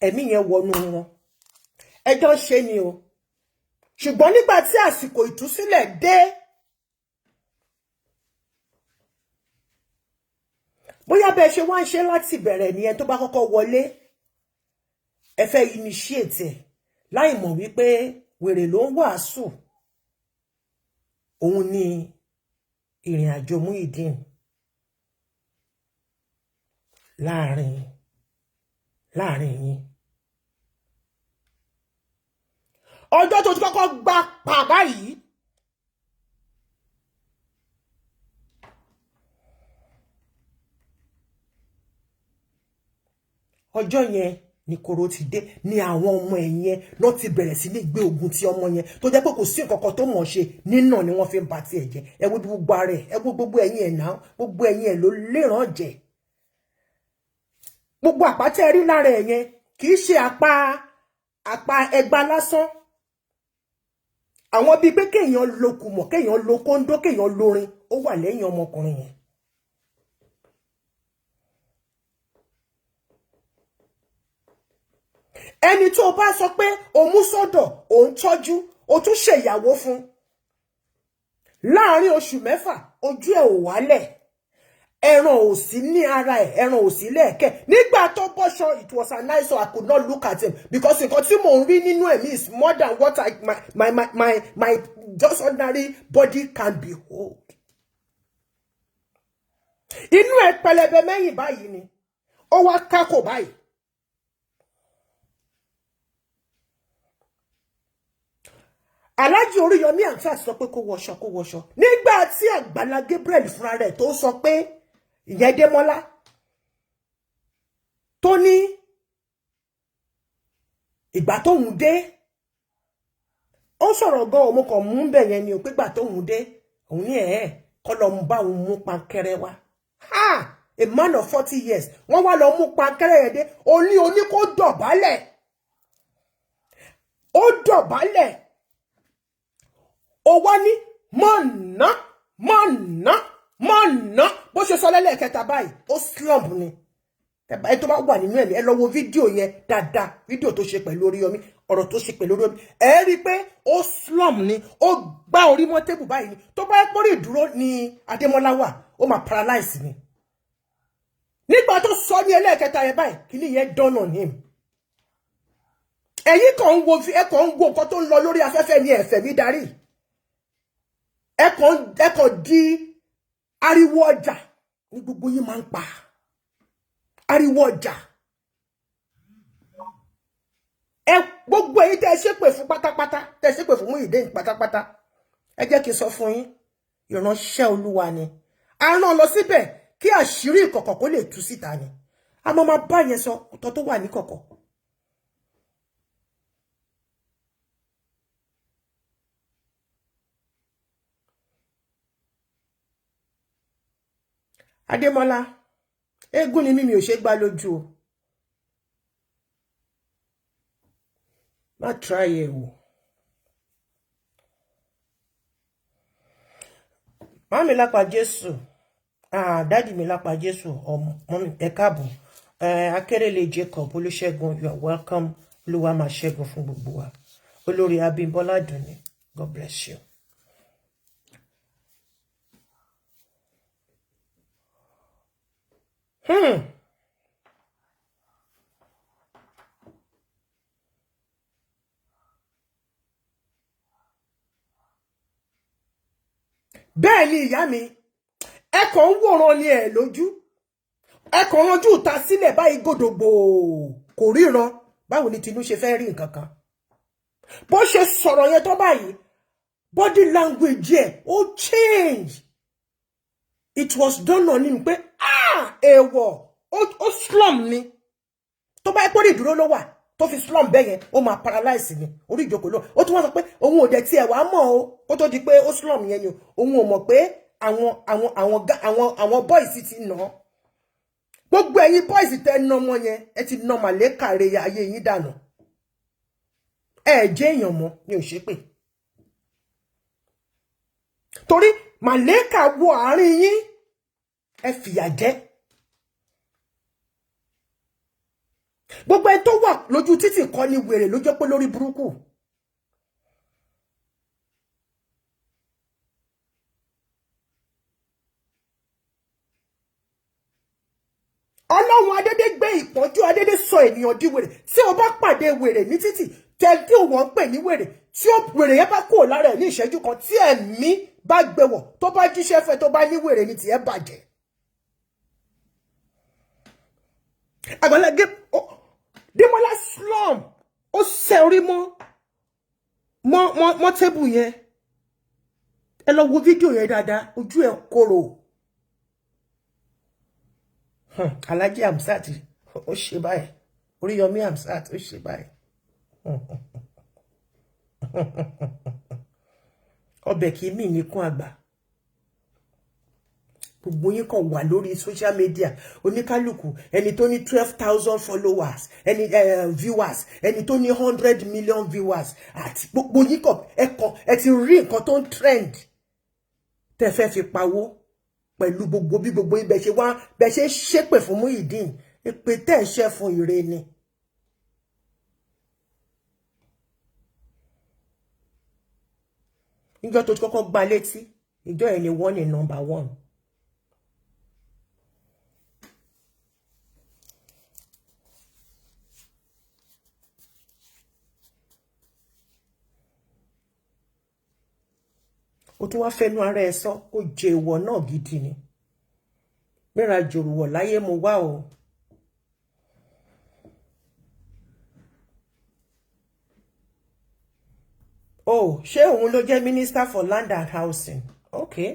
ẹ̀mí yẹn wọnú wọn, ẹjọ́ ń ṣe ni o. Ṣùgbọ́n nígbà tí àsìkò ìtúsílẹ̀ dé, bóyá bẹ́ẹ̀ ṣe wá ń ṣe láti bẹ̀rẹ̀ nìyẹn, tó bá kọ́kọ́ wọlé, ẹ fẹ́ initiate ẹ̀ láì mọ̀ wípé wèrè ló ń wàásù. Òun ni ìrìn àjò Muyideen láàrin yín. Ọjọ́ tó ti kọ́kọ́ gba pa báyìí, ọjọ́ yẹn ni koro ti dé, ní àwọn ọmọ ẹ̀ yẹn lọ ti bẹ̀rẹ̀ sí ní gbé ogun ti ọmọ yẹn, tó jẹ́ pé kò sí nǹkan kan tó mọ̀ ṣe nínà ni wọ́n fi ń ba tiẹ̀ jẹ́. Ẹ wo gbogbo ara ẹ̀, ẹ wo gbogbo ẹ̀yìn ẹ̀ náà, gbogbo ẹ̀yìn ẹ̀ ló léràn jẹ́. Gbogbo àpá tẹ́ rí lára ẹ̀ yẹn, kì í ṣe àpá ẹgba lásán. Àwọn bíi pé kéèyàn lo kùmọ̀, kéèyàn lo kóńdó, kéèyàn lórin, ó wà lẹ́yìn ọmọkùnrin yẹn. Ẹni tó bá sọ pé o mú sọ́dọ̀, ò ń tọ́jú, o tún ṣèyàwó fún, láàárín oṣù 6, ojú ẹ̀ ò wálẹ̀. Ẹran ò sí ní ara ẹ̀, ẹran ò sí lẹ́ẹ̀kẹ́. Nígbà tó bọ́ṣọ, it was an eye, so I could not look at him because nǹkan tí mò ń rí nínú ẹ̀mí is more than what I, my just ordinary body can behold. Inú ẹ̀ pẹlẹbẹ mẹ́yìn báyìí ni ó wá kákò báyìí. Alhaji Oríyọmí Hamzat sọ pé kó wọṣọ, kó wọṣọ. Nígbà tí Àgbàlá Gabriel fúnra rẹ̀ tó sọ pé ìyẹn Démọ́lá tó ní ìgbà tóun dé, ó sọ̀rọ̀ gan, òun kàn mú bẹ̀ yẹn ni ò pé ìgbà tóun dé òun ní ẹ̀ kọ́ lọ bá òun mú pankẹ́rẹ́ wá. Ha! A man of 40 years, wọ́n wá lọ mú pankẹ́rẹ́ yẹn dé, oní oní kó dọ̀bálẹ̀, ó dọ̀bálẹ̀, ó wá ní mọ̀nà mọ̀nà mọ̀nà. Bó ṣe sọ lẹ́lẹ́kẹta báyìí, ó slump ni. Ẹ tó bá wà nínú ẹ̀mí, ẹ lọ wo fídíò yẹn dáadáa, fídíò tó ṣe pẹ̀lú Oríyọmí, ọ̀rọ̀ tó ṣe pẹ̀lú Oríyọmí, ẹ rí i pé ó slump ni, ó gbá orí mọ́ tébù báyìí ni. Tó bá pórí ìdúró ni Adémọ́lá wà, ó máa paralyze ni. Nígbà tó sọ ní ẹlẹ́ẹ̀kẹta yẹn báyìí, kíní yẹn dán on him. Ẹ̀yin kàn ń wo, ẹ kàn ń wo nǹkan tó ń lọ lórí afẹ́fẹ́ ní ẹ̀fẹ̀ mi darí. Ẹ kàn di ariwo ọjà ní gbogbo yín máa ń pa. Ariwo ọjà. Ẹ gbogbo èyí tẹ́ ẹ ṣépè fún pátápátá, tẹ́ ẹ ṣépè fún Muyideen pátápátá. Ẹ jẹ́ kí n sọ fún yín, ìránṣẹ́ Olúwa ni. A rán lọ síbẹ̀ kí àṣírí ìkọ̀kọ̀ kó lè tú síta ni. A máa máa bá yẹn sọ ọ̀tọ̀ tó wà ní kọ̀kọ̀. Adémọ́lá, eégún ni mí, mi ò ṣe gbá lójú o. Má try ẹ wò. Màmí lápá Jésù, ah, daddy mi lápá Jésù, ọmọ mi ẹ káàbọ̀. Akérèlé Jacob Olúṣẹ́gun, you are welcome. Olúwa máa ṣẹ́gun fún gbogbo wa. Olórí Abímbọ́lá Dùnní, God bless you. Bẹ́ẹ̀ ni ìyá mi, ẹ kàn ń wòran ni ẹ̀ lójú. Ẹ kàn ranjú ìta sílẹ̀ báyìí gòdògbò kò ríran. Báwo ni Tinú ṣe fẹ́ rí nǹkan kan? Bó ṣe sọ̀rọ̀ yẹn tó báyìí, body language ẹ̀ ó change. It was done on him pé ah, èèwọ̀, ó slum ni. Tó bá pọ́n ìdúró ló wà tó fi slum bẹ́ẹ̀ yẹn, ó máa paralyze ni orí ìjókòó ló. Ó tún wá sọ pé òun ò dẹ̀ tiẹ̀ wá mọ̀ o, kó tó di pé ó slum yẹn ni òun ò mọ̀ pé àwọn boys ti nà án. Gbogbo ẹ̀yin boys tẹ́ nà wọn yẹn, ẹ ti nà màlẹ́kà re ayé yín dànù. Ẹ jẹ́ èèyàn mọ́ ni ò ṣe pé. Torí màlẹ́kà wọ àárín yín, ẹ fìyà jẹ. Gbogbo ẹ tó wà lójú títì kọ́ ni wèrè ló jẹ́ pé lórí burúkú. Ọlọ́run adédé gbé ìpọ́njú adédé sọ ènìyàn di wèrè. Tí o bá pàdé wèrè ní títì, tẹ tí wọ́n ń pè ní wèrè, tí ó wèrè yẹn bá kúrò lára ẹ̀ ní ìṣẹ́jú kan, tí ẹ̀mí bá gbé wọ̀, tó bá jíṣẹ́ fẹ́, tó bá ní wèrè ní tiẹ̀ bàjẹ́. Àgbàlá Démọ́lá slum, ó sẹ́ orí mọ́ mọ́ mọ́ mọ́ tébù yẹn. Ẹ lọ wo fídíò yẹn dáadáa, ojú ẹ̀ korò. Alhaji Hamzat ó ṣe báyìí, Oríyọmí Hamzat ó ṣe báyìí. Ọbẹ̀ kì í mì níkún àgbà. Gbogbo yín kàn wà lórí social media, oníkálukú, ẹni tó ní 12,000 followers, ẹni viewers, ẹni tó ní 100 million viewers, àti gbogbo yín kàn ẹ kàn ẹ ti rí nǹkan tó ń trend tẹ́ fẹ́ fi pawó pẹ̀lú gbogbo bí gbogbo ibẹ̀ ṣe wá bẹ̀ ṣe ṣépè fún Muyideen, èpè tẹ́ ẹ̀ ṣẹ́ fún ire ni. Níjọ́ tó ti kọ́kọ́ gbá létí, ìjọ yẹn ni wọ́n ní number one. Ó tún wá fẹnu ara ẹ sọ, ó jẹ ìwọ náà gidi ni. Mẹ́ra jòrùwọ̀ láyé mo wá o. Oh, ṣé òun ló jẹ́ Minister for Land and Housing? Okay.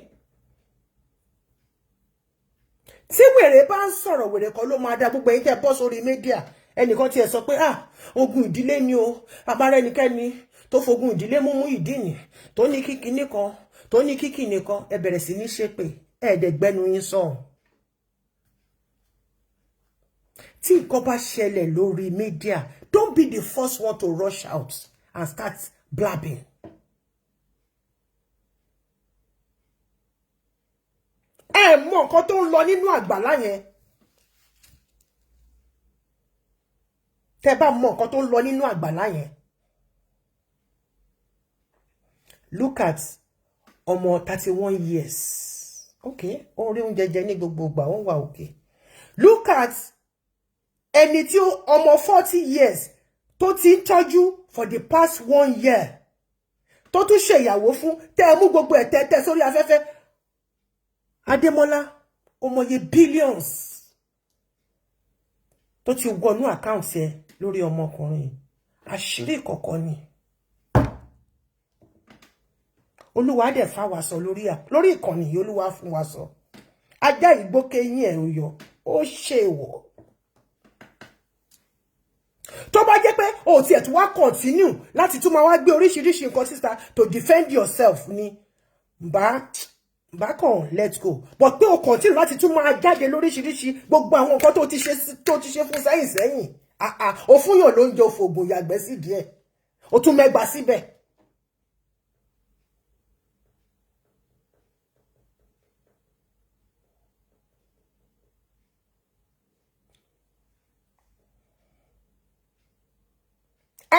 Tí wèrè bá ń sọ̀rọ̀, wèrè kan ló máa dá gbogbo ẹ̀yin tẹ́ bọ́ sórí media. Ẹnìkan tiẹ̀ sọ pé, ah, ogun ìdílé ni o, abára ẹnikẹ́ni tó fogun ìdílé mú Muyideen, tó ní kíkiní kan, tó ní kíkìní kan, ẹ bẹ̀rẹ̀ sí ní ṣépè, ẹ̀ẹ́dẹ̀gbẹ́nu yín sọ̀hún. Tí nǹkan bá ṣẹlẹ̀ lórí media, don't be the first one to rush out and start blabbing. Ẹ mọ nǹkan tó ń lọ nínú àgbàlá yẹn. Tẹ́ bá mọ nǹkan tó ń lọ nínú àgbàlá yẹn. Look at ọmọ 31 years. Okay, ó ń rí oúnjẹ jẹ ní gbogbo ìgbà, ó ń wà okay. Look at ẹni tí ọmọ 40 years tó ti ń tọ́jú for the past one year, tó tún ṣèyàwó fún, tẹ́ ẹ mú gbogbo ẹ̀ tẹ́ sórí afẹ́fẹ́. Adémọ́lá, ọmọye billions tó ti wọnú account ẹ lórí ọmọkùnrin, àṣírí ìkọ̀kọ̀ ni. Olúwa dẹ̀ fà wá sọ lórí ìkànnì yìí. Olúwa fún wa sọ, ajá ìgbókè yín ẹ̀ yọ, ó ṣèwọ̀. Tó bá jẹ́ pé o tiẹ̀ tún wá continue láti tún máa wá gbé oríṣiríṣi nǹkan síta to defend yourself ni, bá bá kàn let go. But pé o continue láti tún máa jáde lóríṣiríṣi, gbogbo àwọn nǹkan tó ti ṣe fún sẹ́yìn sẹ́yìn, o fún yàn lóúnjẹ, o fògùn yàgbẹ́ sí díẹ̀, o tún mẹ́gbàá síbẹ̀.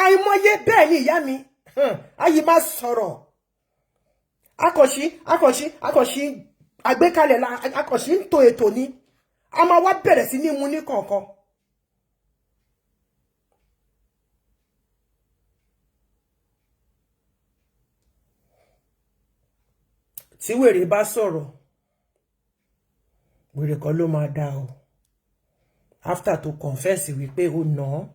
Àìmọye bẹ́ẹ̀ ni ìyá mi ayé máa sọ̀rọ̀. Akọ̀ṣí, akọ̀ṣí, akọ̀ṣí, àgbékalẹ̀ la akọ̀ṣí ń to ètò ni. A máa wá bẹ̀rẹ̀ sí ní mú ní kọ̀ọ̀kan. Tí wèrè bá sọ̀rọ̀, wèrè kan ló máa dá o. After to confess wípé ó nà án,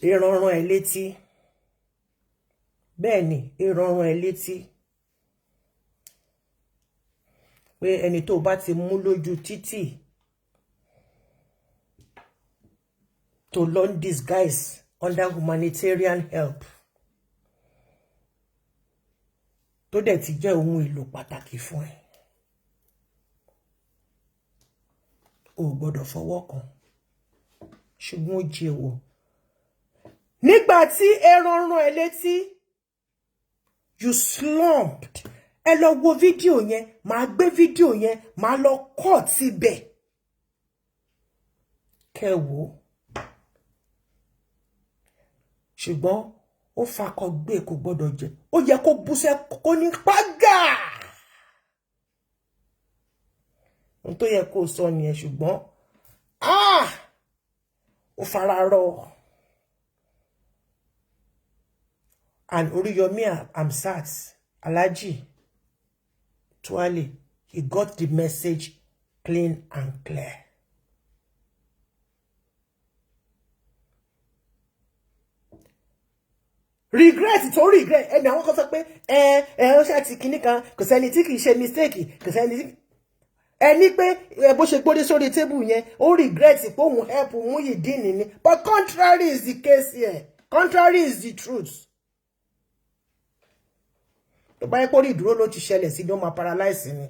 ìrànràn ẹ létí, bẹ́ẹ̀ ni ìrànràn ẹ létí pé ẹni tó bá ti mú lójú títì tó lọ ń disguise under humanitarian help, tó dẹ̀ ti jẹ́ ohun èlò pàtàkì fún ẹ, o ò gbọ́dọ̀ fọwọ́ kàn. Ṣùgbọ́n ó jẹ́wọ́ nígbà tí ẹran rán ẹ létí, you slumped. Ẹ lọ wo fídíò yẹn, màá gbé fídíò yẹn, màá lọ kọ́ síbẹ̀ kẹ́ wò ó. Ṣùgbọ́n ó fakọ gbé, kò gbọ́dọ̀ jẹ, ó yẹ kó bú sẹ́ kó ní pàgà. Ohun tó yẹ kó sọ nìyẹn. Ṣùgbọ́n, ah, ó fara rọ. And Oriyomi Hamzat, Alhaji Tuale, he got the message clean and clear. Regret tó regret ẹni, àwọn kan sọ pé ẹ ẹ ó ṣe àti kinní kan, kò sẹ́ni tí kì í ṣe mistake, kò sẹ́ni tí ẹni pé ẹ bó ṣe gbódé sórí table yẹn, ó regret pé òun help Muyideen ni. But contrary is the case here. Contrary is the truth. Tó bá yẹ kó rí ìdúró ló ti ṣẹlẹ̀ sí ni, ó máa paralyze ni.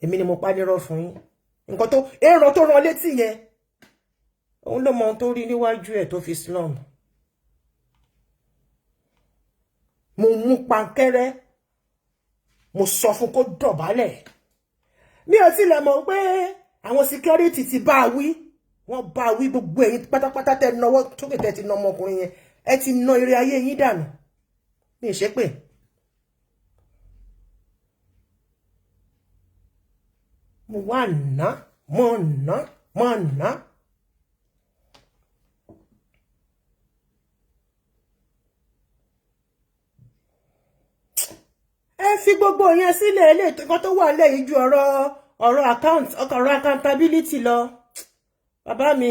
Èmi ni mo pa nírọ́ fún yín. Nǹkan tó èrò tó rán létí yẹn, òun ló mọ ohun tó rí níwájú ẹ̀ tó fi slump. Mo mú pankẹ́rẹ́, mo sọ fún kó dọ̀bálẹ̀. Mi ò tilẹ̀ mọ̀ pé àwọn security ti bá a wí, wọ́n bá a wí. Gbogbo ẹ̀yin pátápátá tẹ́ náwó sókè, tẹ́ ti ná ọmọkùnrin yẹn, ẹ ti ná eré ayé yín dànù. Mi ì ṣépè. Mo wá ná, mo ná, mo ná. Fi gbogbo yẹn sílẹ̀. Eléyìí kan tó wà lẹ́yìn ju ọ̀rọ̀ account, ọ̀rọ̀ accountability lọ. Bàbá mi,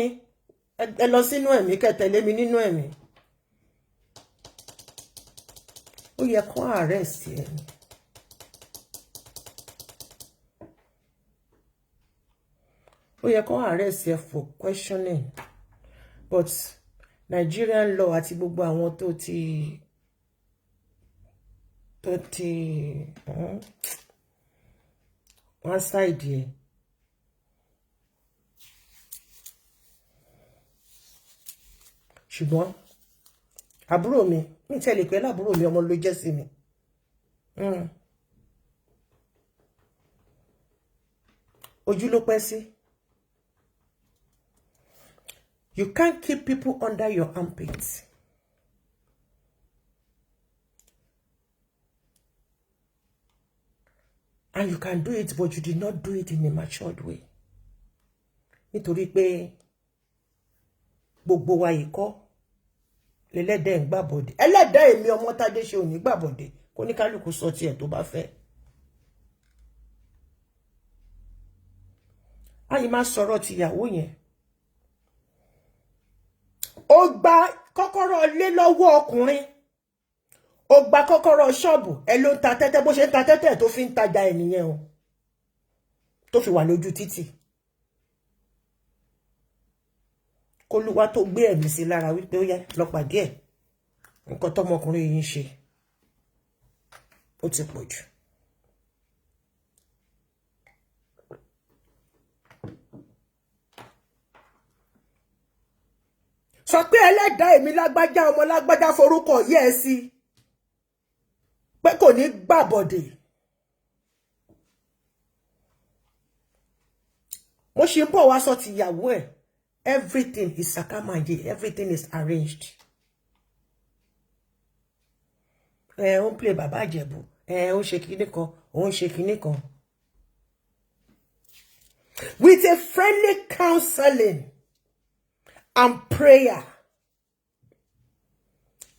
ẹ lọ sínú ẹ̀mí, kẹ́ tẹ̀lé mi nínú ẹ̀mí. Ó yẹ kó arrest ẹ ni. Ó yẹ kó arrest ẹ for questioning, but Nigerian law àti gbogbo àwọn tó ti one side yẹn. Ṣùgbọ́n àbúrò mi, mi tẹ́lẹ̀ pé lábúrò mi, ọmọ ló jẹ́ sí mi. Ojú ló pẹ́ sí. You can't keep people under your armpits. And you can do it, but you did not do it in a matured way. Nítorí pé gbogbo wa yìí kọ́ lẹ́lẹ́dẹ̀ ń gbàbọ̀dé. Ẹlẹ́dàá èmi Ọmọ́tádé ṣe ò ní gbàbọ̀dé kó ní kálukú sọ tiẹ̀ tó bá fẹ́. Àyè máa sọ̀rọ̀ tìyàwó yẹn. Ó gba kọ́kọ́rọ́ lé lọ́wọ́ ọkùnrin, ó gba kọ́kọ́rọ́ ṣọ́ọ̀bù ẹ, ló ń ta tẹ́tẹ́. Bó ṣe ń ta tẹ́tẹ́ tó fi ń tajà ẹ̀ nìyẹn o, tó fi wà lójú títì. Kólúwa tó gbé ẹ̀mí sí lára wípé ó yá, lọ pàdé ẹ̀, nǹkan tọmọkùnrin yìí ń ṣe, ó ti pọ̀ jù. Sọ pé ẹlẹ́dàá èmi lágbájá, ọmọ lágbájá, forúkọ yẹ́ ẹ sí pé kò ní gbàbọ̀dè. Mo ṣe ń bọ̀ wá sọ tìyàwó ẹ̀. Everything is sakamanje, everything is arranged. Ẹ ó ń play bàbá Ìjẹ̀bú, ẹ ó ń ṣe kinní kan, ó ń ṣe kinní kan. With a friendly counseling and prayer,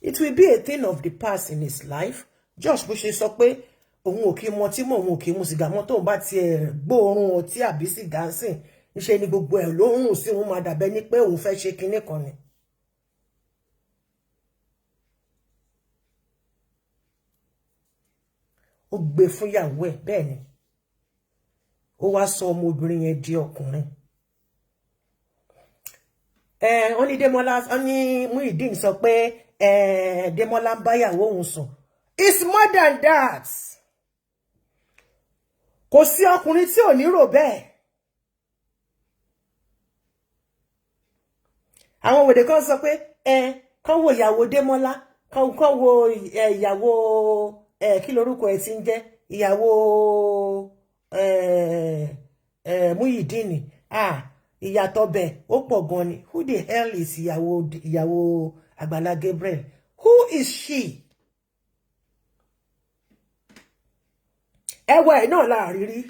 it will be a thing of the past in his life. Just bó ṣe sọ pé òun ò kí mu ọtí mọ́, òun ò kí mu sìgá mọ́, tóun bá tiẹ̀ gbóòórùn ọtí àbí sìgá sìn, níṣẹ́ ni gbogbo ẹ̀ ló ń rùn sí òun, máa dàbẹ́ ní pé òun fẹ́ ṣe kinní kan ni. Ó gbé fún ìyàwó ẹ̀, bẹ́ẹ̀ ni ó wá sọ ọmọbìnrin yẹn di ọkùnrin. Wọ́n ní Démọ́lá, wọ́n ní Muyideen sọ pé Démọ́lá ń báyàwó òun sùn. It's more than that. Kò sí ọkùnrin tí ò ní rò bẹ́ẹ̀. Àwọn wèrè kan sọ pé ẹ kàn wo ìyàwó Démọ́lá, kàn wo ìyàwó ẹ, kí lorúkọ ẹ ti ń jẹ́, ìyàwó ẹ Muyideen. Ah, ìyàtọ̀ bẹ̀ ó pọ̀ gan ni. Who the hell is ìyàwó Àgbàlá Gabriel? Who is she? Ẹwà ẹ̀ náà láàrin rí.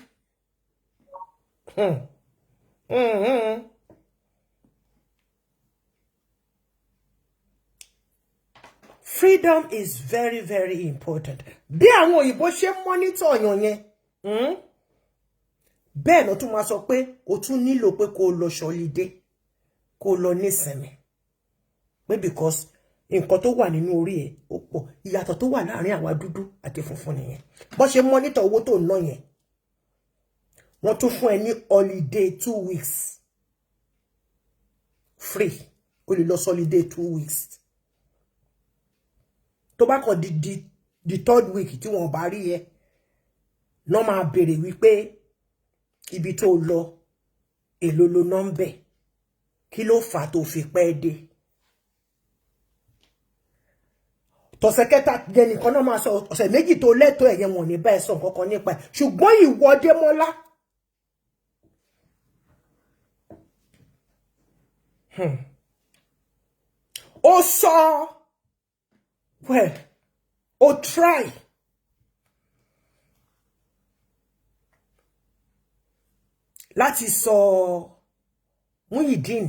Freedom is very, very important. Bí àwọn òyìnbó ṣe monitor ọ̀yàn yẹn, bẹ́ẹ̀ ló tún máa sọ pé o tún nílò pé kó o lọ ṣọlidé, kó o lọ nísinmi, pé because nǹkan tó wà nínú orí ẹ̀ ó pọ̀. Ìyàtọ̀ tó wà láàrin àwa dúdú àti funfun nìyẹn. Bó ṣe monitor owó tó ń ná yẹn, wọ́n tún fún ẹ ní holiday 2 weeks free. O lè lọ holiday 2 weeks. Tó bá kàn di the third week tí wọ́n bá rí ẹ náà, máa béèrè wípé ibi tó lọ, èló ló ná ń bẹ̀, kí ló fà á tó fi pẹ́ dé. Tọ̀sẹ̀ kẹta yẹn nìkan náà máa sọ. Ọ̀sẹ̀ 2 tó lẹ́tọ̀ọ́ ẹ̀yẹ, wọn ò ní bá ẹ sọ nǹkan kan nípa ẹ̀. Ṣùgbọ́n ìwọ Démọ́lá, ó sọ, well, ó try láti sọ Muyideen,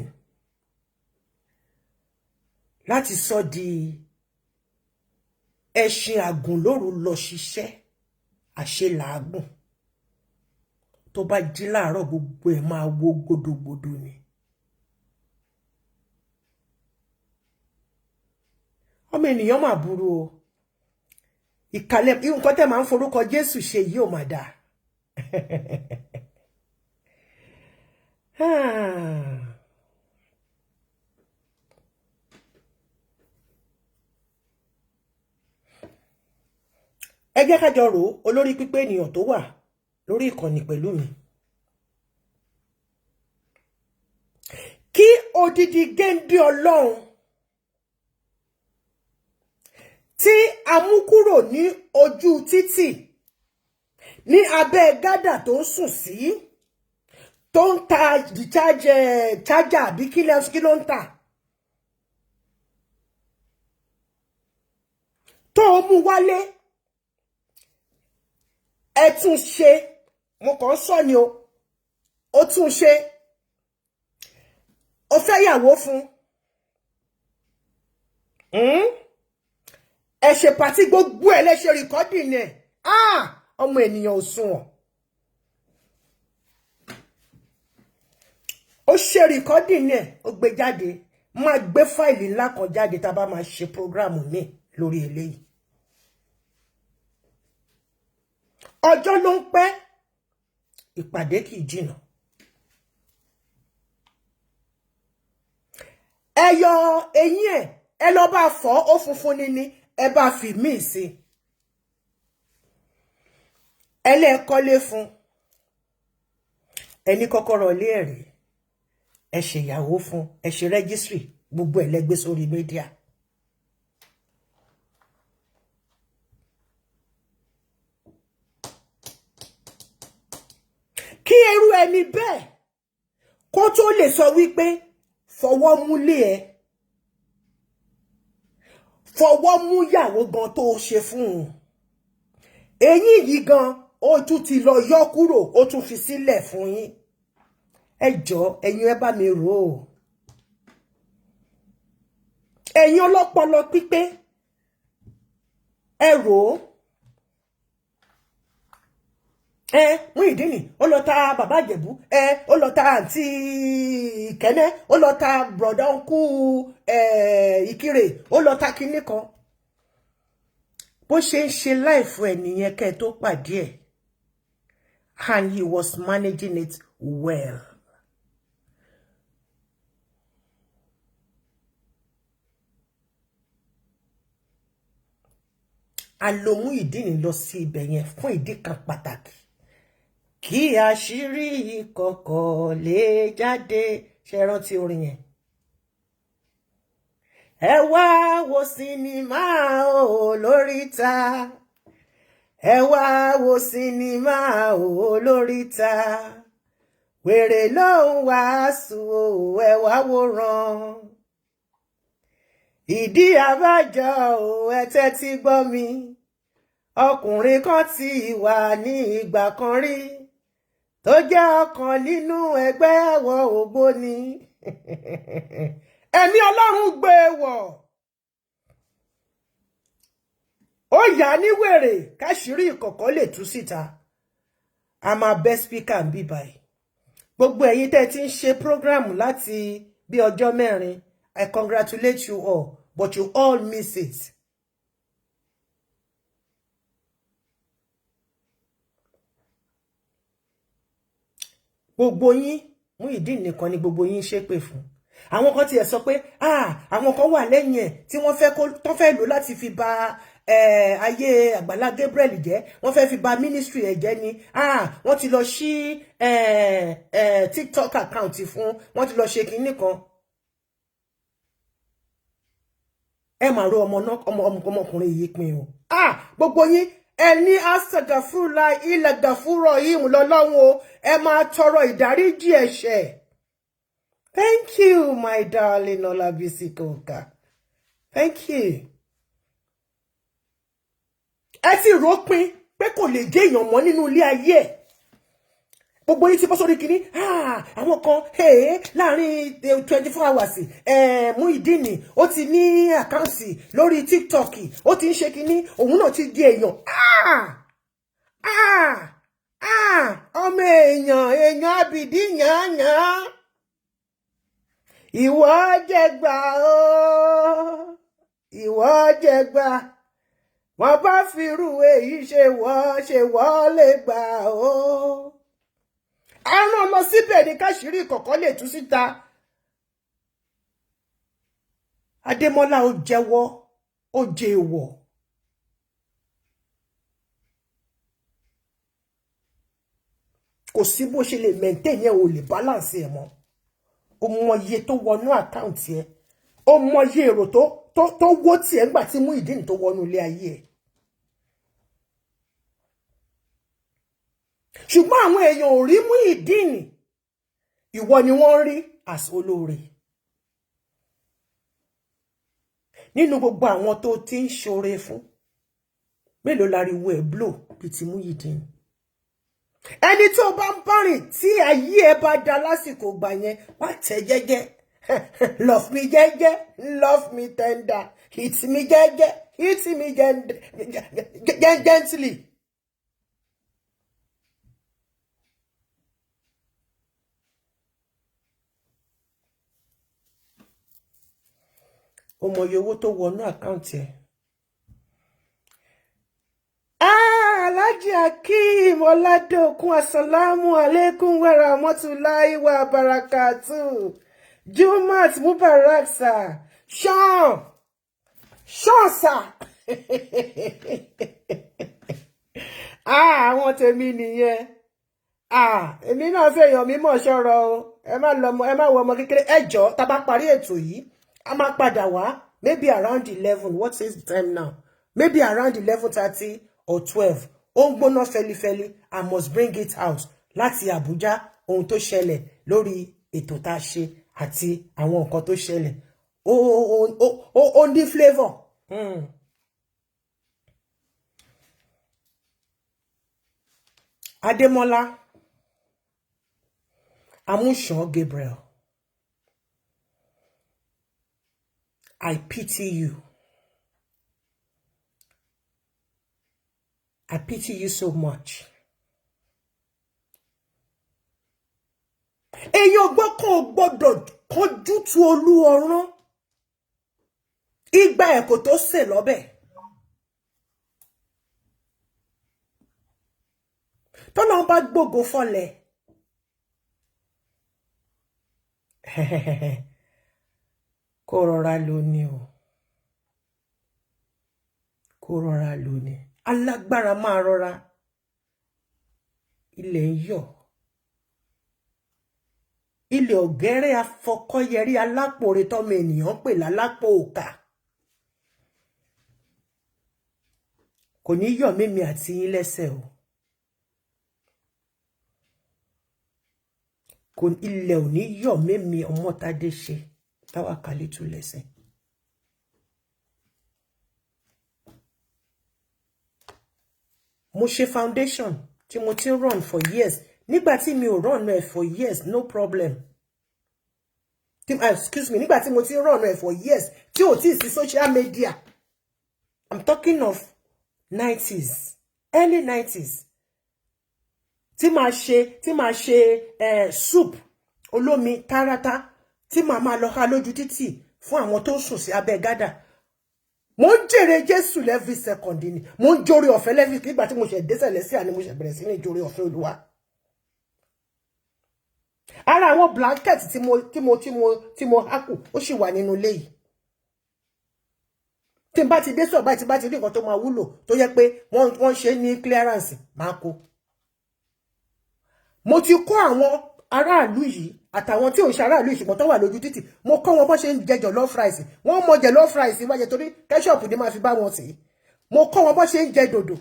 láti sọ di ẹṣin àgùnlóru lọ ṣiṣẹ́. Àṣẹ làágùn. Tó bá jí láàárọ̀, gbogbo ẹ̀ máa wó gbódògbódò ni. Ọmọ ènìyàn máa burú o. Ìkàlẹ̀ nǹkan tẹ́ máa ń forúkọ Jésù ṣe yìí ò máa dáa. Ẹ jẹ́ ká jọ rò ó, olórí pípé ènìyàn tó wà lórí ìkànnì pẹ̀lú mi. Kí odidi géńdé Ọlọ́run tí a mú kúrò ní ojú títì ní abẹ́ gádà tó ń sùn sí, tó ń ta recharge charger àbí kí ló ń tà, tó mú wálé, ẹ tún ṣe, mo kàn ń sọ ni o, ó tún ṣe, ó fẹ́ yàwó fún, ẹ ṣe party, gbogbo ẹ lẹ ṣe recording ẹ. Ọmọ ènìyàn ò sunwọ̀n. Ó ṣe recording ẹ, ó gbé jáde. Máa gbé fáìlì ńlá kan jáde tá a bá máa ṣe program mi lórí eléyìí. Ọjọ́ ló ń pẹ́, ìpàdé kì í jìnnà. Ẹ yọ eyín ẹ, ẹ lọ bá fọ̀, ó funfun níní, ẹ bá fi míì sí. Ẹ lẹ́ẹ̀kọ́lé fún. Ẹ ní kọ́kọ́rọ́ ilé ẹ̀rí. Ẹ ṣèyàwó fún, ẹ ṣe registry, gbogbo ẹ̀ lẹ gbé sórí media. Kí irú ẹni bẹ́ẹ̀ kó tó lè sọ wípé fọwọ́ múlé ẹ, fọwọ́ mú ìyàwó gan tó ṣe fún un. Eyín yìí gan ó tún ti lọ yọ kúrò, ó tún fi sílẹ̀ fún yín. Ẹ jọ̀ọ́, ẹ̀yin ẹ bá mi rò ó. Ẹ̀yin ọlọ́pọlọ pípé, ẹ rò ó. Ẹ Muyideen ó lọ ta bàbá Ìjẹ̀bú, ẹ ó lọ ta àǹtí Ìkẹ́nẹ́, ó lọ ta bùrọ̀dá ńkú Ìkirè, ó lọ ta kinní kan. Bó ṣe ń ṣe life ẹ nìyẹn kẹ́ ẹ tó pàdé ẹ̀. And he was managing it well. A lo Muyideen lọ sí ibẹ̀ yẹn fún ìdí kan pàtàkì. Kí àṣírí ìkọ̀kọ̀ lè jáde. Ṣé ẹ rántí orin yẹn? Ẹ wá wo sinimá o lóríta. Ẹ wá wo sinimá o lóríta. Wèrè ló ń wàásù o, ẹ wá wòran. Ìdí àbájọ o, ẹ tẹ́tí gbọ́ mi. Ọkùnrin kan ti wà ní ìgbà kan rí tó jẹ́ ọ̀kan nínú ẹgbẹ́ àwọn ògbóni. Ẹ̀mí Ọlọ́run gbé e wọ̀. Ó yà á ní wèrè káṣírí ìkọ̀kọ̀ lè tú síta. A máa bẹ́ speaker ń bí báyìí. Gbogbo ẹ̀yin tẹ́ ti ń ṣe program láti bí ọjọ́ mẹ́rin, I congratulate you all, but you all miss it. Gbogbo yín, Muyideen nìkan ni gbogbo yín ṣépè fún. Àwọn kan tiẹ̀ sọ pé ah, àwọn kan wà lẹ́yìn ẹ̀ tí wọ́n fẹ́ kó tó fẹ́ lò láti fi ba ayé Àgbàlá Gabriel jẹ́, wọ́n fẹ́ fi ba ministry ẹ̀ jẹ́ ni. Ah, wọ́n ti lọ ṣí TikTok account fún, wọ́n ti lọ ṣe kinní kan. Ẹ máa ro ọmọ náà, ọmọ ọmọkùnrin yìí pin o. Ah, gbogbo yín ẹ ní asagafúrúlà ilẹ̀ gàfúrọ̀ yìí lọ́lọ́run o, ẹ máa tọrọ ìdáríjì ẹ̀ṣẹ̀. Thank you, my darling Olabisi Koka. Thank you. Ẹ ti rò pin pé kò lè jẹ́ èèyàn mọ́ nínú ilé ayé ẹ̀. Gbogbo yín ti bọ́ sórí kínní. Àwọn kan láàrin 24 hours, Muyideen ó ti ní account lórí TikTok, ó ti ń ṣe kínní, òun náà ti di èèyàn. Ah ah, ọmọ èèyàn, èèyàn abìdí yànyàn, ìwọ jẹgbà o, ìwọ jẹgbà. Wọ́n bá firú èyí ṣe wọ́ ṣe wọ́ lè gbà o. A rán lọ síbẹ̀ ní káṣírí ìkọ̀kọ̀ lè tú síta. Adémọ́lá, ó jẹ́wọ́, ó jẹ èèwọ̀. Kò sí bó ṣe lè maintain yẹn, ò lè balance ẹ̀ mọ́. Ó mọ iye tó wọnú account ẹ̀, ó mọ iye èrò tó wó tiẹ̀ ńgbà tí Muyideen tó wọnú ilé ayé ẹ̀. Ṣùgbọ́n àwọn èèyàn ò rí Muyideen, ìwọ ni wọ́n rí as olóore. Nínú gbogbo àwọn tó ti ń ṣoore fún, mélòó láriwo ẹ̀ blow bíi ti Muyideen? Ẹni tó bá ń bá rìn, tí ayé ẹ bá da lásìkò gbà yẹn, wá tẹ jẹ́jẹ́, love me jẹ́jẹ́, love me tender, hit me jẹ́jẹ́, hit me gently. Ó mọye owó tó wọnú account ẹ̀. Alhaji Akeem Ọládòkun, asalaamu alaikum wa rahmatulahi wa barakatu. Jumat Mubarak, sir. Sean Sean, sir. Ah, àwọn tèmi nìyẹn. Ah, èmi náà fẹ́ mímọ̀ ṣọ́rọ̀ o. Ẹ má lọ, ẹ má wọ ọmọ kékeré. Ẹ jọ̀ọ́, tá bá parí ètò yìí, a máa padà wá maybe around 11. What is the time now? Maybe around 11:30 or 12. Ó ń gbóná fẹlifẹli. I must bring it out láti Abuja, ohun tó ṣẹlẹ̀ lórí ètò tá a ṣe àti àwọn nǹkan tó ṣẹlẹ̀. Ó ní flavour. Adémọ́lá Amúsàn Gabriel, I pity you. I pity you so much. Èèyàn gbọ́kàn gbọ́dọ̀ kọjú tu olú ọ̀rán. Igba ẹ̀ kò tó sè lọ́bẹ̀. Tọ́lọ́run bá gbógo fọlẹ̀. Kó rọra lò ní o. Kó rọra lò ní. Alágbára máa rọra. Ilẹ̀ ń yọ̀. Ilẹ̀ ọ̀gẹ́rẹ́ afọkọ́yẹrí alápòore tọ́mọ ènìyàn ń pè lálápò òkà. Kò ní yọ̀ mímí àti yín lẹ́sẹ̀ o. Kò ilẹ̀ ò ní yọ̀ mímí Ọmọ́tádé ṣe Táwákálítù lẹ́sẹ̀. Mo ṣe foundation tí mo ti run for years. Nígbà tí mi ò run ẹ̀ for years, no problem. Tí, excuse me, nígbà tí mo ti run ẹ̀ for years, tí ò tí sí social media. I'm talking of 90s, early 90s. Tí màá ṣe soup olómi tárátá, tí màá máa lọ ká lójú títì fún àwọn tó ń sùn sí abẹ́ gádà. Mo ń jèrè Jésù every second ni. Mo ń jórí ọ̀fẹ́ lẹ́fì nígbà tí mo ṣe dé Celestial ni mo ṣe bẹ̀rẹ̀ sí ní jórí ọ̀fẹ́ Olúwa. Ara àwọn blanket tí mo hákù, ó sì wà nínú ilé yìí. Tí n bá ti dé sọ̀ báyìí, tí n bá ti rí nǹkan tó máa wúlò, tó yẹ pé wọ́n ṣe ní clearance, máa kó. Mo ti kó àwọn aráàlú yìí àtàwọn tí ò ń ṣe aráàlú yìí ṣùgbọ́n tó wà lójú títì, mo kọ́ wọn bó ṣe ń jẹ jollof rice. Wọ́n mọ jollof rice wájẹ torí ketchup ni máa fi bá wọn sè é. Mo kọ́ wọn bó ṣe ń jẹ dòdò.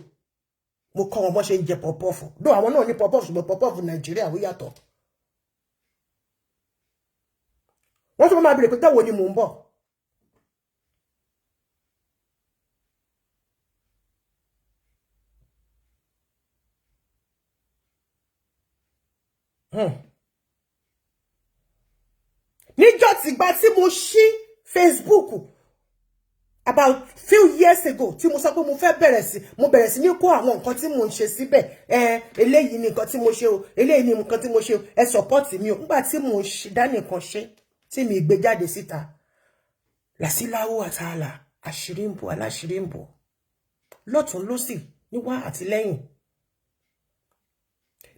Mo kọ́ wọn bó ṣe ń jẹ puff-puff dó. Àwọn náà ní puff-puff, ṣùgbọ́n puff-puff Nàìjíríà ó yàtọ̀. Wọ́n tún máa bèrè pé táwo ni mò ń bọ̀. Níjọ́ tìgbà tí mo ṣí Facebook, About few years ago tí mo sọ pé mo fẹ́ bẹ̀rẹ̀ sí, mo bẹ̀rẹ̀ sí ní kó àwọn nǹkan tí mo ń ṣe síbẹ̀. Ẹ eléyìí ni nǹkan tí mo ṣe o, eléyìí ni nǹkan tí mo ṣe o, ẹ support mi o. Nígbà tí mo ṣe dá nìkan ṣe tí mi gbé jáde síta, làsíláwó àtàlà, àṣírí ń bò, aláṣírí ń bò lọ́tún lọ́sì, níwá àti lẹ́yìn.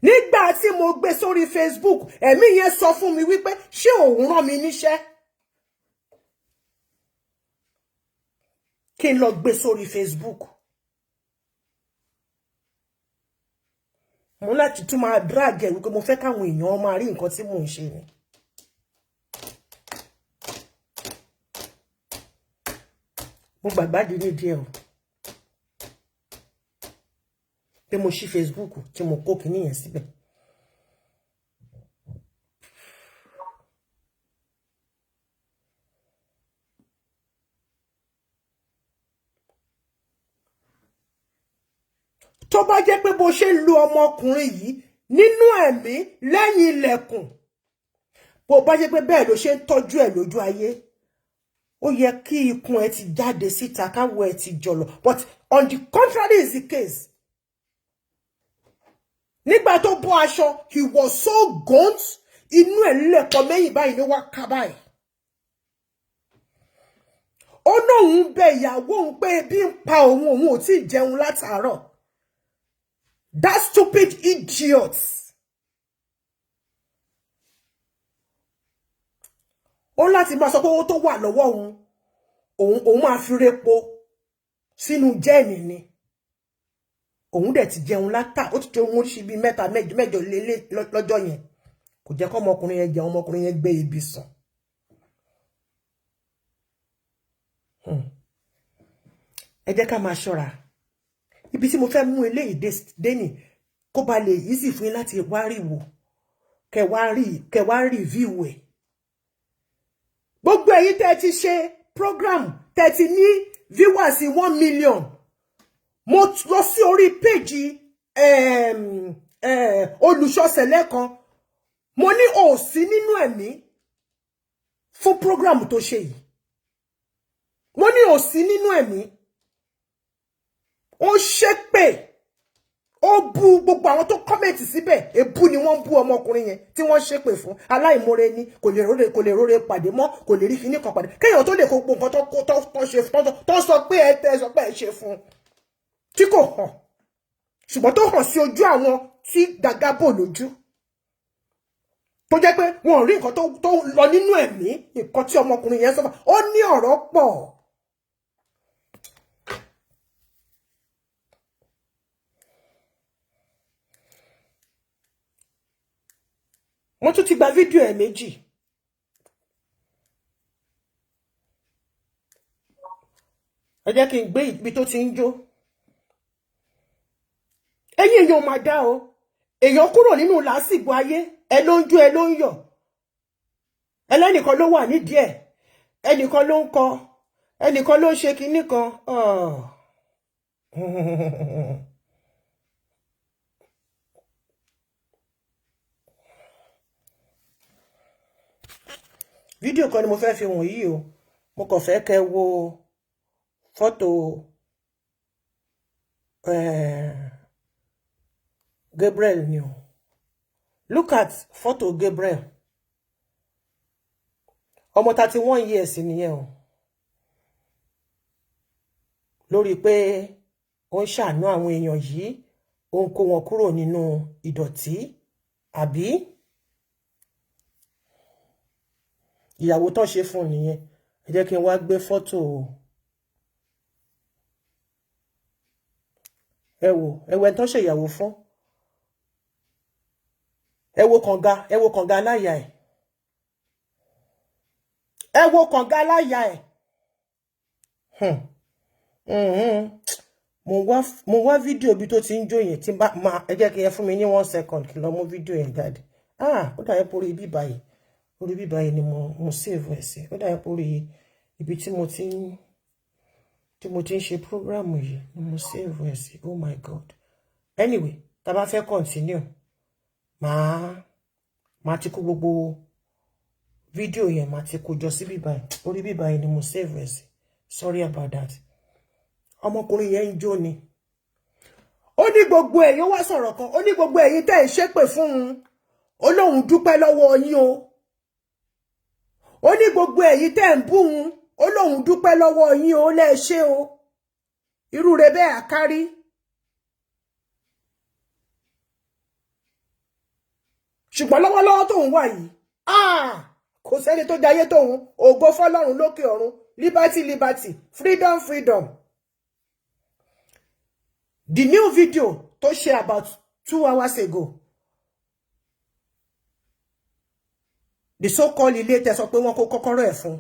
Nígbà tí mo gbé sórí Facebook, ẹ̀mí yẹn sọ fún mi wípé ṣé òun rán mi níṣẹ́ kí n lọ gbé sórí Facebook. Mo láti tún máa drag ẹ̀ wípé mo fẹ́ káwọn èèyàn máa rí nǹkan tí mò ń ṣe ni. Mo gbàgbádìí ní díẹ̀ o pé mo ṣí Facebook tí mo kó kinní yẹn síbẹ̀. Tó bá jẹ́ pé bó ṣe ń lu ọmọkùnrin yìí nínú ẹ̀mí lẹ́yìn ilẹ̀kùn, bó bá jẹ́ pé bẹ́ẹ̀ ló ṣe ń tọ́jú ẹ̀ lójú ayé, ó yẹ kí ikùn ẹ ti jáde síta, káwọ̀ ẹ ti jọ̀lọ̀. But on the contrary is the case. Nígbà tó bọ́ aṣọ, he was so gaunt, inú ẹ̀ lẹ̀pọ̀ mẹ́yìn báyìí ló wá ká báyìí. Ó náà ń bẹ ìyàwó òun pé ebi ń pa òun, òun ò tí ì jẹun látàárọ̀. That stupid idiot. Ó láti máa sọ pé owó tó wà lọ́wọ́ òun, òun máa fi repo sínú jẹ́ẹ̀nì ni. Òun dẹ̀ ti jẹun látà, ó ti jẹun oríṣi bíi mẹ́ta mẹ́jọ lélẹ̀ lọ́jọ́ yẹn. Kò jẹ́ kó ọmọkùnrin yẹn jẹun, ọmọkùnrin yẹn gbé ibi sùn. Ẹ jẹ́ ká máa ṣọ́ra. Ibi tí mo fẹ́ mú eléyìí dé ní kó ba lè easy fún yín láti wá rí wò, kẹ wá rí, kẹ wá review ẹ̀. Gbogbo ẹ̀yin tẹ́ ti ṣe program, tẹ́ ti ní viewers 1 million, mo lọ sí orí page olùṣọ́sẹ̀lẹ̀ kan, mo ní ò sí nínú ẹ̀mí fún program tó ṣe yìí. Mo ní ò sí nínú ẹ̀mí. Ó ṣépè, ó bú gbogbo àwọn tó comment síbẹ̀. Èbú ni wọ́n bú ọmọkùnrin yẹn tí wọ́n ṣépè fún. Aláìmoore ni, kò lè róre, kò lè róre pàdé mọ́, kò lè rí kinní kan pàdé. Kéèyàn tó lè kó gbogbo nǹkan tó ṣe tó sọ pé ẹ tẹ sọ pé ẹ ṣe fún tí kò hàn, ṣùgbọ́n tó hàn sí ojú àwọn tí gàgà bò lójú, tó jẹ́ pé wọn ò rí nǹkan tó lọ nínú ẹ̀mí, nǹkan tí ọmọkùnrin yẹn sọ fún ó ní ọ̀rọ̀ pọ̀. Mo tún ti gba fídíò ẹ̀ méjì. Ẹ jẹ́ kí n gbé ibi tó ti ń jó. Ẹ̀yin èèyàn máa dá o. Èèyàn kúrò nínú làásìgbò ayé, ẹ ló ń jó, ẹ ló ń yọ̀. Ẹlẹ́nìkan ló wà nídìí ẹ̀, ẹnìkan ló ń kọ, ẹnìkan ló ń ṣe kinní kan. Fídíò kan ni mo fẹ́ fi wọ̀nyí o. Mo kàn fẹ́ kẹ́ wo fọ́tò Gabriel ni o. Look at fọ́tò Gabriel. Ọmọ 31 years nìyẹn o. Lórí pé ó ń ṣàánú àwọn èèyàn yìí, ó ń kó wọn kúrò nínú ìdọ̀tí, àbí ìyàwó tó ṣe fún nìyẹn. Ẹ jẹ́ kí n wá gbé fọ́tò ẹ wò, ẹ wo ẹni tó ṣe ìyàwó fún. Ẹ wo kànga, ẹ wo kànga aláya ẹ. Ẹ wo kànga aláya ẹ. Mo wá fídíò bí tó ti ń jó yẹn tí bá máa ẹ jẹ́ kí ẹ fún mi ní 1 second kí n lọ mú fídíò yẹn jáde. Ah, ó dàbí pé orí ibi báyìí, orí ibi báyìí ni mo save ẹ̀ sí. Ó dàbí pé orí ibi tí mo ti ń ṣe program yìí ni mo save ẹ̀ sí. Oh my God. Anyway, tá bá fẹ́ continue, màá ti kó gbogbo fídíò yẹn, màá ti kó jọ sí bíbáyìí. Orí bíbáyìí ni mo save ẹ̀ sí. Sorry about that. Ọmọkùnrin yẹn ń jó ni. Ó ní gbogbo ẹ̀yin, ó wá sọ̀rọ̀ kan, ó ní gbogbo ẹ̀yin tẹ́ ẹ̀ ṣépè fún un, ó lóun dúpẹ́ lọ́wọ́ yín o. Ó ní gbogbo ẹ̀yin tẹ́ ẹ̀ ń bú un, ó lóun dúpẹ́ lọ́wọ́ yín o, lẹ́ ṣé o, irú rẹ̀ bẹ́ẹ̀ àkárí. Ṣùgbọ́n lọ́wọ́lọ́wọ́ tóun wà yìí, kò sẹ́ni tó jayé tóun. Ògo fọ́lọ́run lókè ọ̀run. Liberty, liberty, freedom, freedom. The new video tó ṣe about 2 hours ago, the so-called ilé tẹ́ sọ pé wọ́n kó kọ́kọ́rọ́ ẹ̀ fún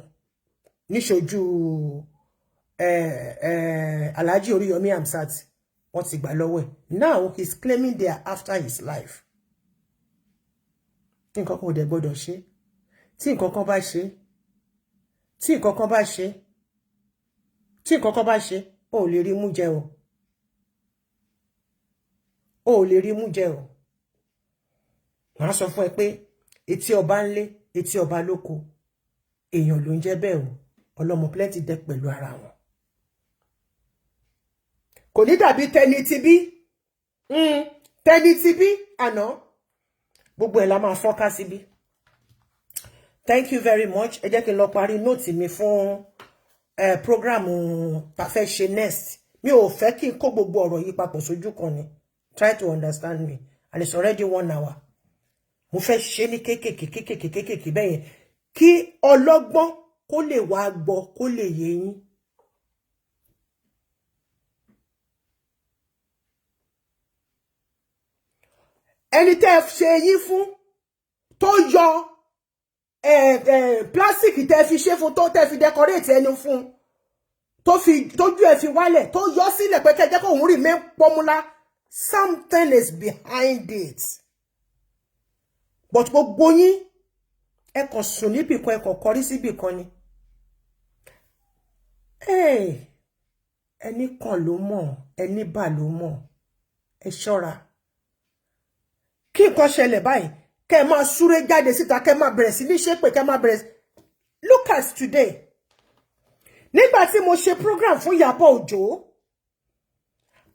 níṣojú Alhaji Oriyomi Hamzat, wọ́n ti gbà lọ́wọ́ ẹ̀. Now he's claiming they are after his life. Nǹkan kan ò dẹ̀ gbọ́dọ̀ ṣe. Tí nǹkan kan bá ṣe, tí nǹkan kan bá ṣe, tí nǹkan kan bá ṣe, o ò lè rí mú jẹ o, o ò lè rí mú jẹ o. Màá sọ fún ẹ pé etí ọba ńlé, etí ọba lóko, èèyàn ló ń jẹ́ bẹ́ẹ̀ o. Ọlọ́mọ Plenty dẹ pẹ̀lú ara wọn, kò ní dàbí tẹni ti bí, tẹni ti bí àná. Gbogbo ẹ̀ la máa fọ́nká síbí. Thank you very much. Ẹ jẹ́ kí n lọ parí note mi fún program tá fẹ́ ṣe next. Mi ò fẹ́ kí n kó gbogbo ọ̀rọ̀ yìí papọ̀ sójú kan ni. Try to understand me, and it's already 1 hour. Mo fẹ́ ṣe ní kéékèèké kéékèèké kéékèèké bẹ́ẹ̀ yẹn, kí ọlọ́gbọ́n kó lè wá gbọ́, kó lè yé yín. Ẹni tẹ́ ẹ ṣe yín fún, tó yọ plastic tẹ́ fi ṣe fún, tó tẹ́ fi decorate ẹnu fún, tó fi tójú ẹ̀ fi wálẹ̀, tó yọ sílẹ̀ pé kẹ́ jẹ́ kó òun remain pọ́múlá, something is behind it. But gbogbo yín, ẹ kàn sùn níbì kan, ẹ kàn kọrí síbì kan ni. Ẹni kan ló mọ̀, ẹni bà ló mọ̀. Ẹ ṣọ́ra. Kí nǹkan ṣẹlẹ̀ báyìí, kẹ́ ẹ máa súré jáde síta, kẹ́ ẹ máa bẹ̀rẹ̀ sí ní ṣépè, kẹ́ ẹ máa bẹ̀rẹ̀ sí. Look at today, nígbà tí mo ṣe program fún Ìyábọ̀ Òjó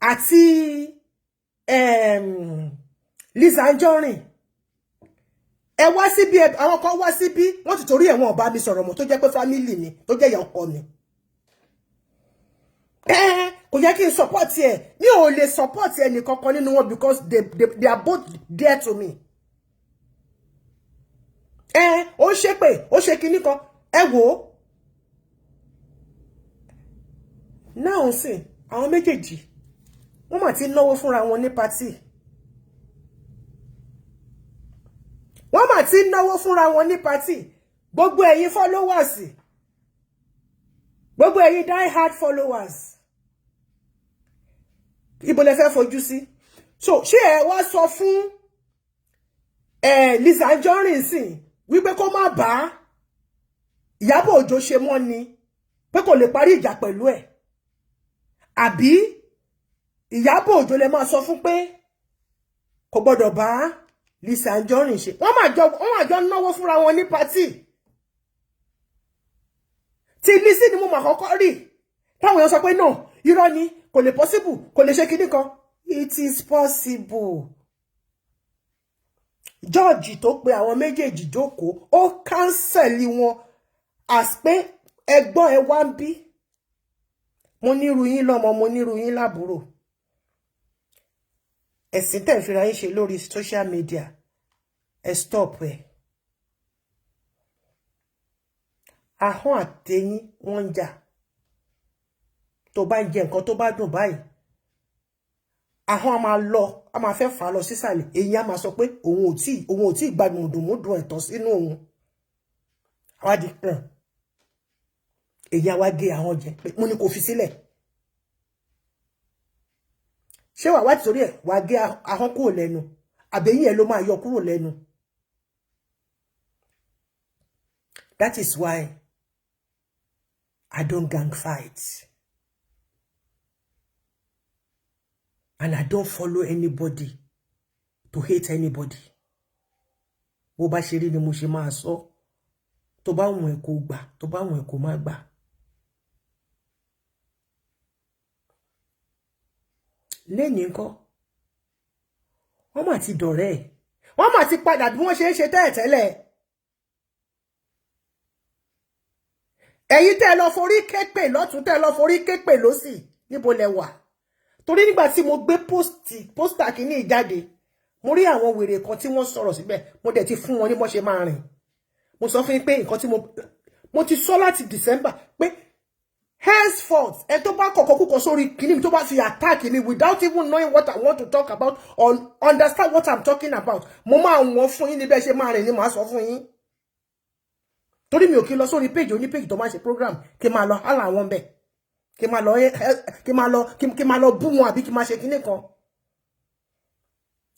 àti Lizzy Anjorin, ẹ wá síbí, àwọn kan wá síbí, wọ́n ti torí ẹ̀wọ̀n ọba mi sọ̀rọ̀ mọ́, tó jẹ́ pé family mi, tó jẹ́ ìyá ọkọ mi, kò yẹ kí n support ẹ. Mi ò lè support ẹnì kankan nínú wọn because they are both dear to me. Ó ṣépè, ó ṣe kinní kan, ẹ wò ó náà sìn. Àwọn méjèèjì, wọ́n mà ti náwó fúnra wọn ní party. Wọ́n mà ti náwó fúnra wọn ní party. Gbogbo ẹ̀yin followers, gbogbo ẹ̀yin die hard followers, ibo lẹ fẹ́ fojú sí? So ṣé ẹ wá sọ fún Lizzy Anjorin sìn wípé kó má bá Ìyábọ̀ Òjó ṣe mọ́ ni, pé kò lè parí ìjà pẹ̀lú ẹ̀? Àbí Ìyábọ̀ Òjó lè máa sọ fún pé kò gbọ́dọ̀ bá Lizzy Anjorin ṣe? Wọ́n máa jọ náwó fúnra wọn ní party. Tí Lizzy ni mo mà kọ́kọ́ rí táwọn èèyàn sọ pé no, irọ́ ni, kò lè possible, kò lè ṣe kinní kan. It is possible. Jọ́ọ̀jì tó pe àwọn méjèèjì jókòó, ó counsel wọn as pé ẹgbọ́n ẹ wá ń bí, mo nírú yín lọ́mọ, mo nírú yín lábúrò. Ẹ̀sìn tẹ̀ ń fira yín ṣe lórí social media, ẹ stop ẹ̀. Ahọ́n àtẹ̀yìn wọ́n ń jà. Tó bá ń jẹ nǹkan tó bá dùn báyìí, ahọ́n a máa lọ, a máa fẹ́ fà á lọ sísàlẹ̀. Èyí a máa sọ pé òun ò tí gbádùn dùnmúdùn ẹ̀tọ́ sínú òun. Àwa di pọ̀n, èyí a wá gé ahọ́n jẹ pé mo ní kò fi sílẹ̀. Ṣé wàá wá tìtorí ẹ̀ wàá gé ahọ́n kúrò lẹ́nu, àbẹ̀yìn ẹ̀ ló máa yọ kúrò lẹ́nu? That is why I don't gang fight. And I don't follow anybody to hate anybody. Bó bá ṣe rí ni mo ṣe máa sọ. Tó bá wùn ẹ́ kó gbà, tó bá wùn ẹ́ kó má gbà. Lẹ́yìn ńkọ́, wọ́n mà ti dọ̀rẹ́ ẹ̀, wọ́n mà ti padà bí wọ́n ṣe ń ṣe tẹ́ẹ̀tẹ́lẹ̀. Ẹ̀yin tẹ́ ẹ lọ forí képè lọ́tún, tẹ́ ẹ lọ forí képè lọ́sì, níbo lẹ wà? Torí nígbà tí mo gbé poster kìíní jáde, mo rí àwọn wèrè kan tí wọ́n sọ̀rọ̀ síbẹ̀. Mo dẹ̀ ti fún wọn ní bọ́n ṣe máa rìn. Mo sọ fún yín pé nǹkan tí mo ti sọ láti December pé henceforth, ẹ tó bá kọ̀kọ́ kúkọ sórí kìíní mi, tó bá fi attack mi without even knowing what I want to talk about or understand what I'm talking about, mo máa wọ́n fún yín ní bẹ́ẹ̀ ṣe máa rìn ni màá sọ fún yín. Torí mi ò kí lọ sórí page oní page tó máa ṣe program, kí máa lọ hálà wọn bẹ́ẹ̀, kí máa lọ bú wọn àbí kí máa ṣe kíní kan.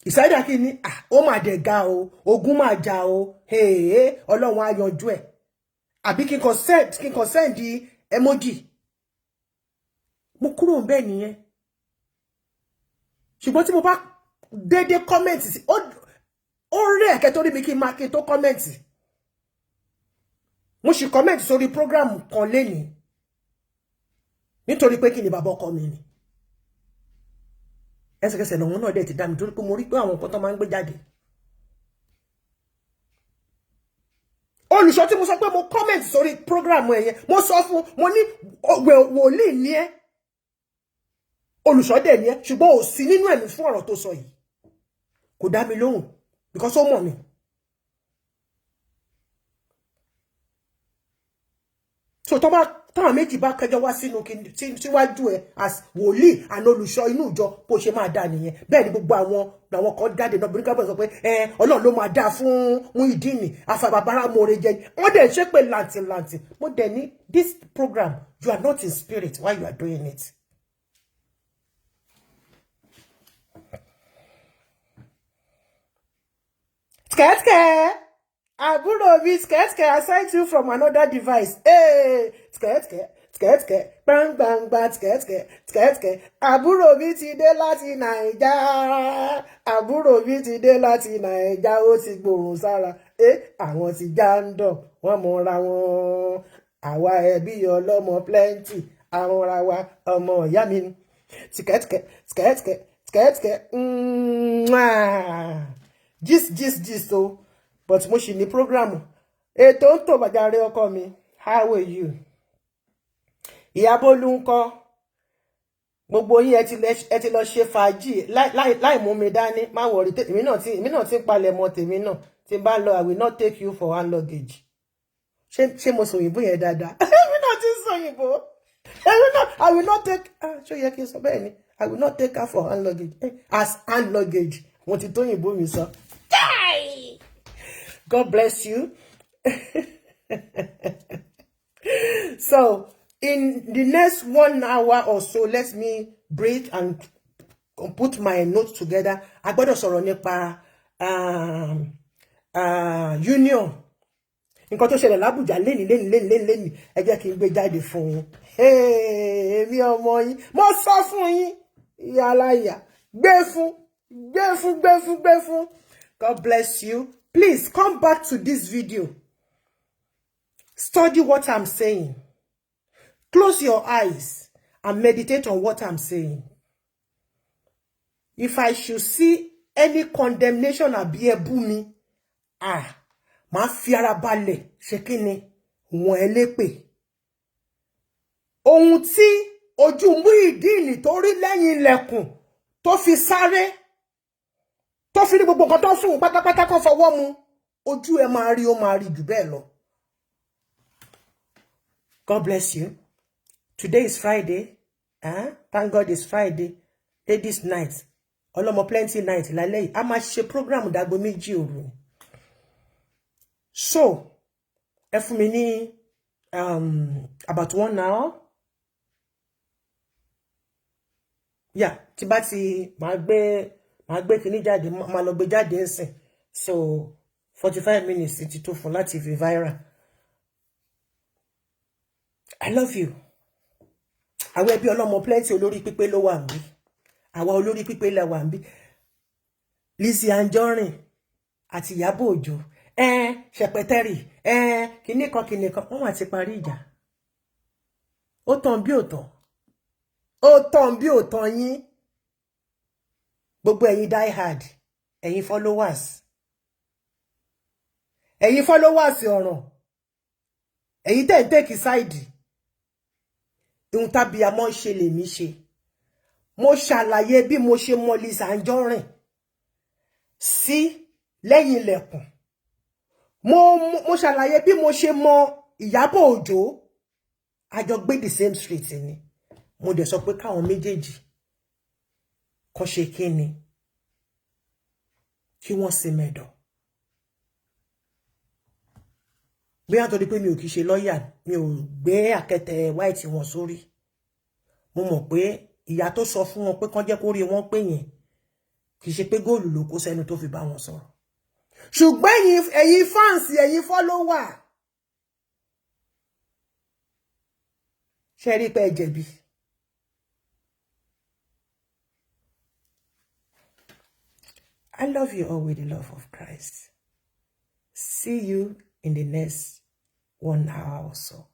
Ìsáyédà kí ni ó máa dẹ̀ ga o, ogun máa jà o, Ọlọ́run á yanjú ẹ̀. Àbí kí n kàn send emoji. Mo kúrò ń bẹ́ẹ̀ nìyẹn. Ṣùgbọ́n tí mo bá dédé comment sí, ó rí ẹ̀kẹ́ torí mi kí n máa kí n tó comment. Mo sì comment sórí program kan lénìí nítorí pé kí ni, bàbá ọkọ mi ni. Ẹsẹ̀kẹsẹ̀ lọ́wọ́ náà dẹ̀ ti dá mi, torí pé mo rí pé àwọn nǹkan tó máa ń gbé jáde. Olùṣọ́ tí mo sọ pé mo comment sórí program ẹ̀ yẹn, mo sọ fún, mo ní wòlíì ní ẹ́, olùṣọ́ dẹ̀ ní ẹ́, ṣùgbọ́n ò sí nínú ẹ̀mí fún ọ̀rọ̀ tó sọ yìí. Kò dá mi lóhùn because ó mọ̀ mi. So tó bá táwọn méjì bá kẹjọ wá sínú síwájú ẹ as wòlíì àná olùṣọ́ inú ìjọ, bó ṣe máa dá nìyẹn. Bẹ́ẹ̀ ni gbogbo àwọn kan jáde náà, Bùrúkà bọ̀ sọ pé ẹ Ọlọ́run ló máa dá fún Muyideen afababara more jẹ. Wọ́n dẹ̀ ṣépè làǹtìlàǹtì. Mo dẹ̀ ní this program, you are not in spirit while you are doing it. Skẹ́skẹ́, àbúrò mi, skẹ́skẹ́, I sent you from another device. Hey, skẹ́skẹ́, skẹ́skẹ́, gbangbangba, skẹ́skẹ́, skẹ́skẹ́, àbúrò mi ti dé láti Nàìjà. Àbúrò mi ti dé láti Nàìjà, ó ti gbòòrùn sára. Àwọn ti já ń dọ̀, wọ́n mọra wọn. Àwa ẹbí ọlọ́mọ plenty, àwọn ra wa ọmọ ìyá mi. Skẹ́skẹ́, skẹ́skẹ́, skẹ́skẹ́, gist, gist, gist o. But mo ṣì ní program. Ètò ń tò bàjáre ọkọ mi. How are you? Ìyá Bólú ń kọ́. Gbogbo yín ẹ ti lọ ṣe fàájì láì mú mi dání. Má worry, èmi náà ti ń palẹ̀ mọ́ tèmi náà. Tí n bá lọ, I will not take you for hand luggage. Ṣé mo sọ òyìnbó yẹn dáadáa? Èmi náà ti ń sọ òyìnbó. Èmi náà, I will not take, ṣó yẹ kí n sọ bẹ́ẹ̀ ni? I will not take her for hand luggage. As hand luggage. Mo ti tó òyìnbó mi sọ. God bless you. So, in the next 1 hour or so, let me breathe and put my notes together. A gbọ́dọ̀ sọ̀rọ̀ nípa union. Nǹkan tó ṣẹlẹ̀ l'Abuja lénìí lénìí lénìí lénìí, ẹ jẹ́ kí n gbé jáde fún yín. Èmi ọmọ yín, mo sọ fún yín, ìyá aláya, gbé fún, gbé fún, gbé fún, gbé fún. God bless you. Please come back to this video. Study what I'm saying. Close your eyes and meditate on what I'm saying. If I should see any condemnation àbí ẹ bú mi, màá fi ara balẹ̀ ṣe kí ni wọ́n ẹ lépè. Ohun tí ojú Muyideen tó rí lẹ́yìn ilẹ̀kùn tó fi sáré, tó fi ní gbogbo nǹkan tó fún un pátápátá kan fọwọ́ mu, ojú ẹ máa rí, ó máa rí jù bẹ́ẹ̀ lọ. God bless you. Today is Friday. Thank God it's Friday. Ladies night. Ọlọ́mọ plenty night lálẹ́ yìí. A máa ṣe program dágbo 2 òru. So, ẹ fún mi ní about 1 hour. Yeah, tí bá ti máa gbé kíní jáde, máa lọ gbé jáde ńsìn. So, 45 minutes ti tó fún láti fi viral. I love you. Àwọn ẹbí ọlọ́mọ plenty olórí pípé ló wà níbí. Àwa olórí pípé la wà níbí. Lizzy Anjorin àti Ìyábọ̀ Òjó, Ṣẹpẹtẹrì, kíní kan kíní kan, wọ́n wà ti parí ìjà. Ó tàn bí ò tàn. Ó tàn bí ò tàn yín. Gbogbo ẹ̀yin die hard, ẹ̀yin followers, ẹ̀yin followers ọ̀ràn, ẹ̀yin tẹ́ ń take side, ihun tábíamọ́ ṣe lèmi ṣe. Mo ṣàlàyé bí mo ṣe mọ Lizzy Anjorin sí lẹ́yìn ilẹ̀kùn. Mo ṣàlàyé bí mo ṣe mọ Ìyábọ̀ Òjó. A jọ gbé the same street ni. Mo dẹ̀ sọ pé káwọn méjèèjì kọ́ ṣe kí ni, kí wọ́n sì mẹ́dọ̀. Bóyá torí pé mi ò kì í ṣe lọ́ọ̀yà, mi ò gbé àkẹtẹ̀ white wọn sórí. Mo mọ̀ pé ìyá tó sọ fún wọn pé kán jẹ́ kó rí wọn pé yẹn, kì í ṣe pé góòlù ló kó sẹ́nu tó fi bá wọn sọ̀rọ̀. Ṣùgbọ́n ẹ̀yin fans, ẹ̀yin follower, ṣe rí pé ẹ jẹ̀bi. I love you all with the love of Christ. See you in the next 1 hour or so.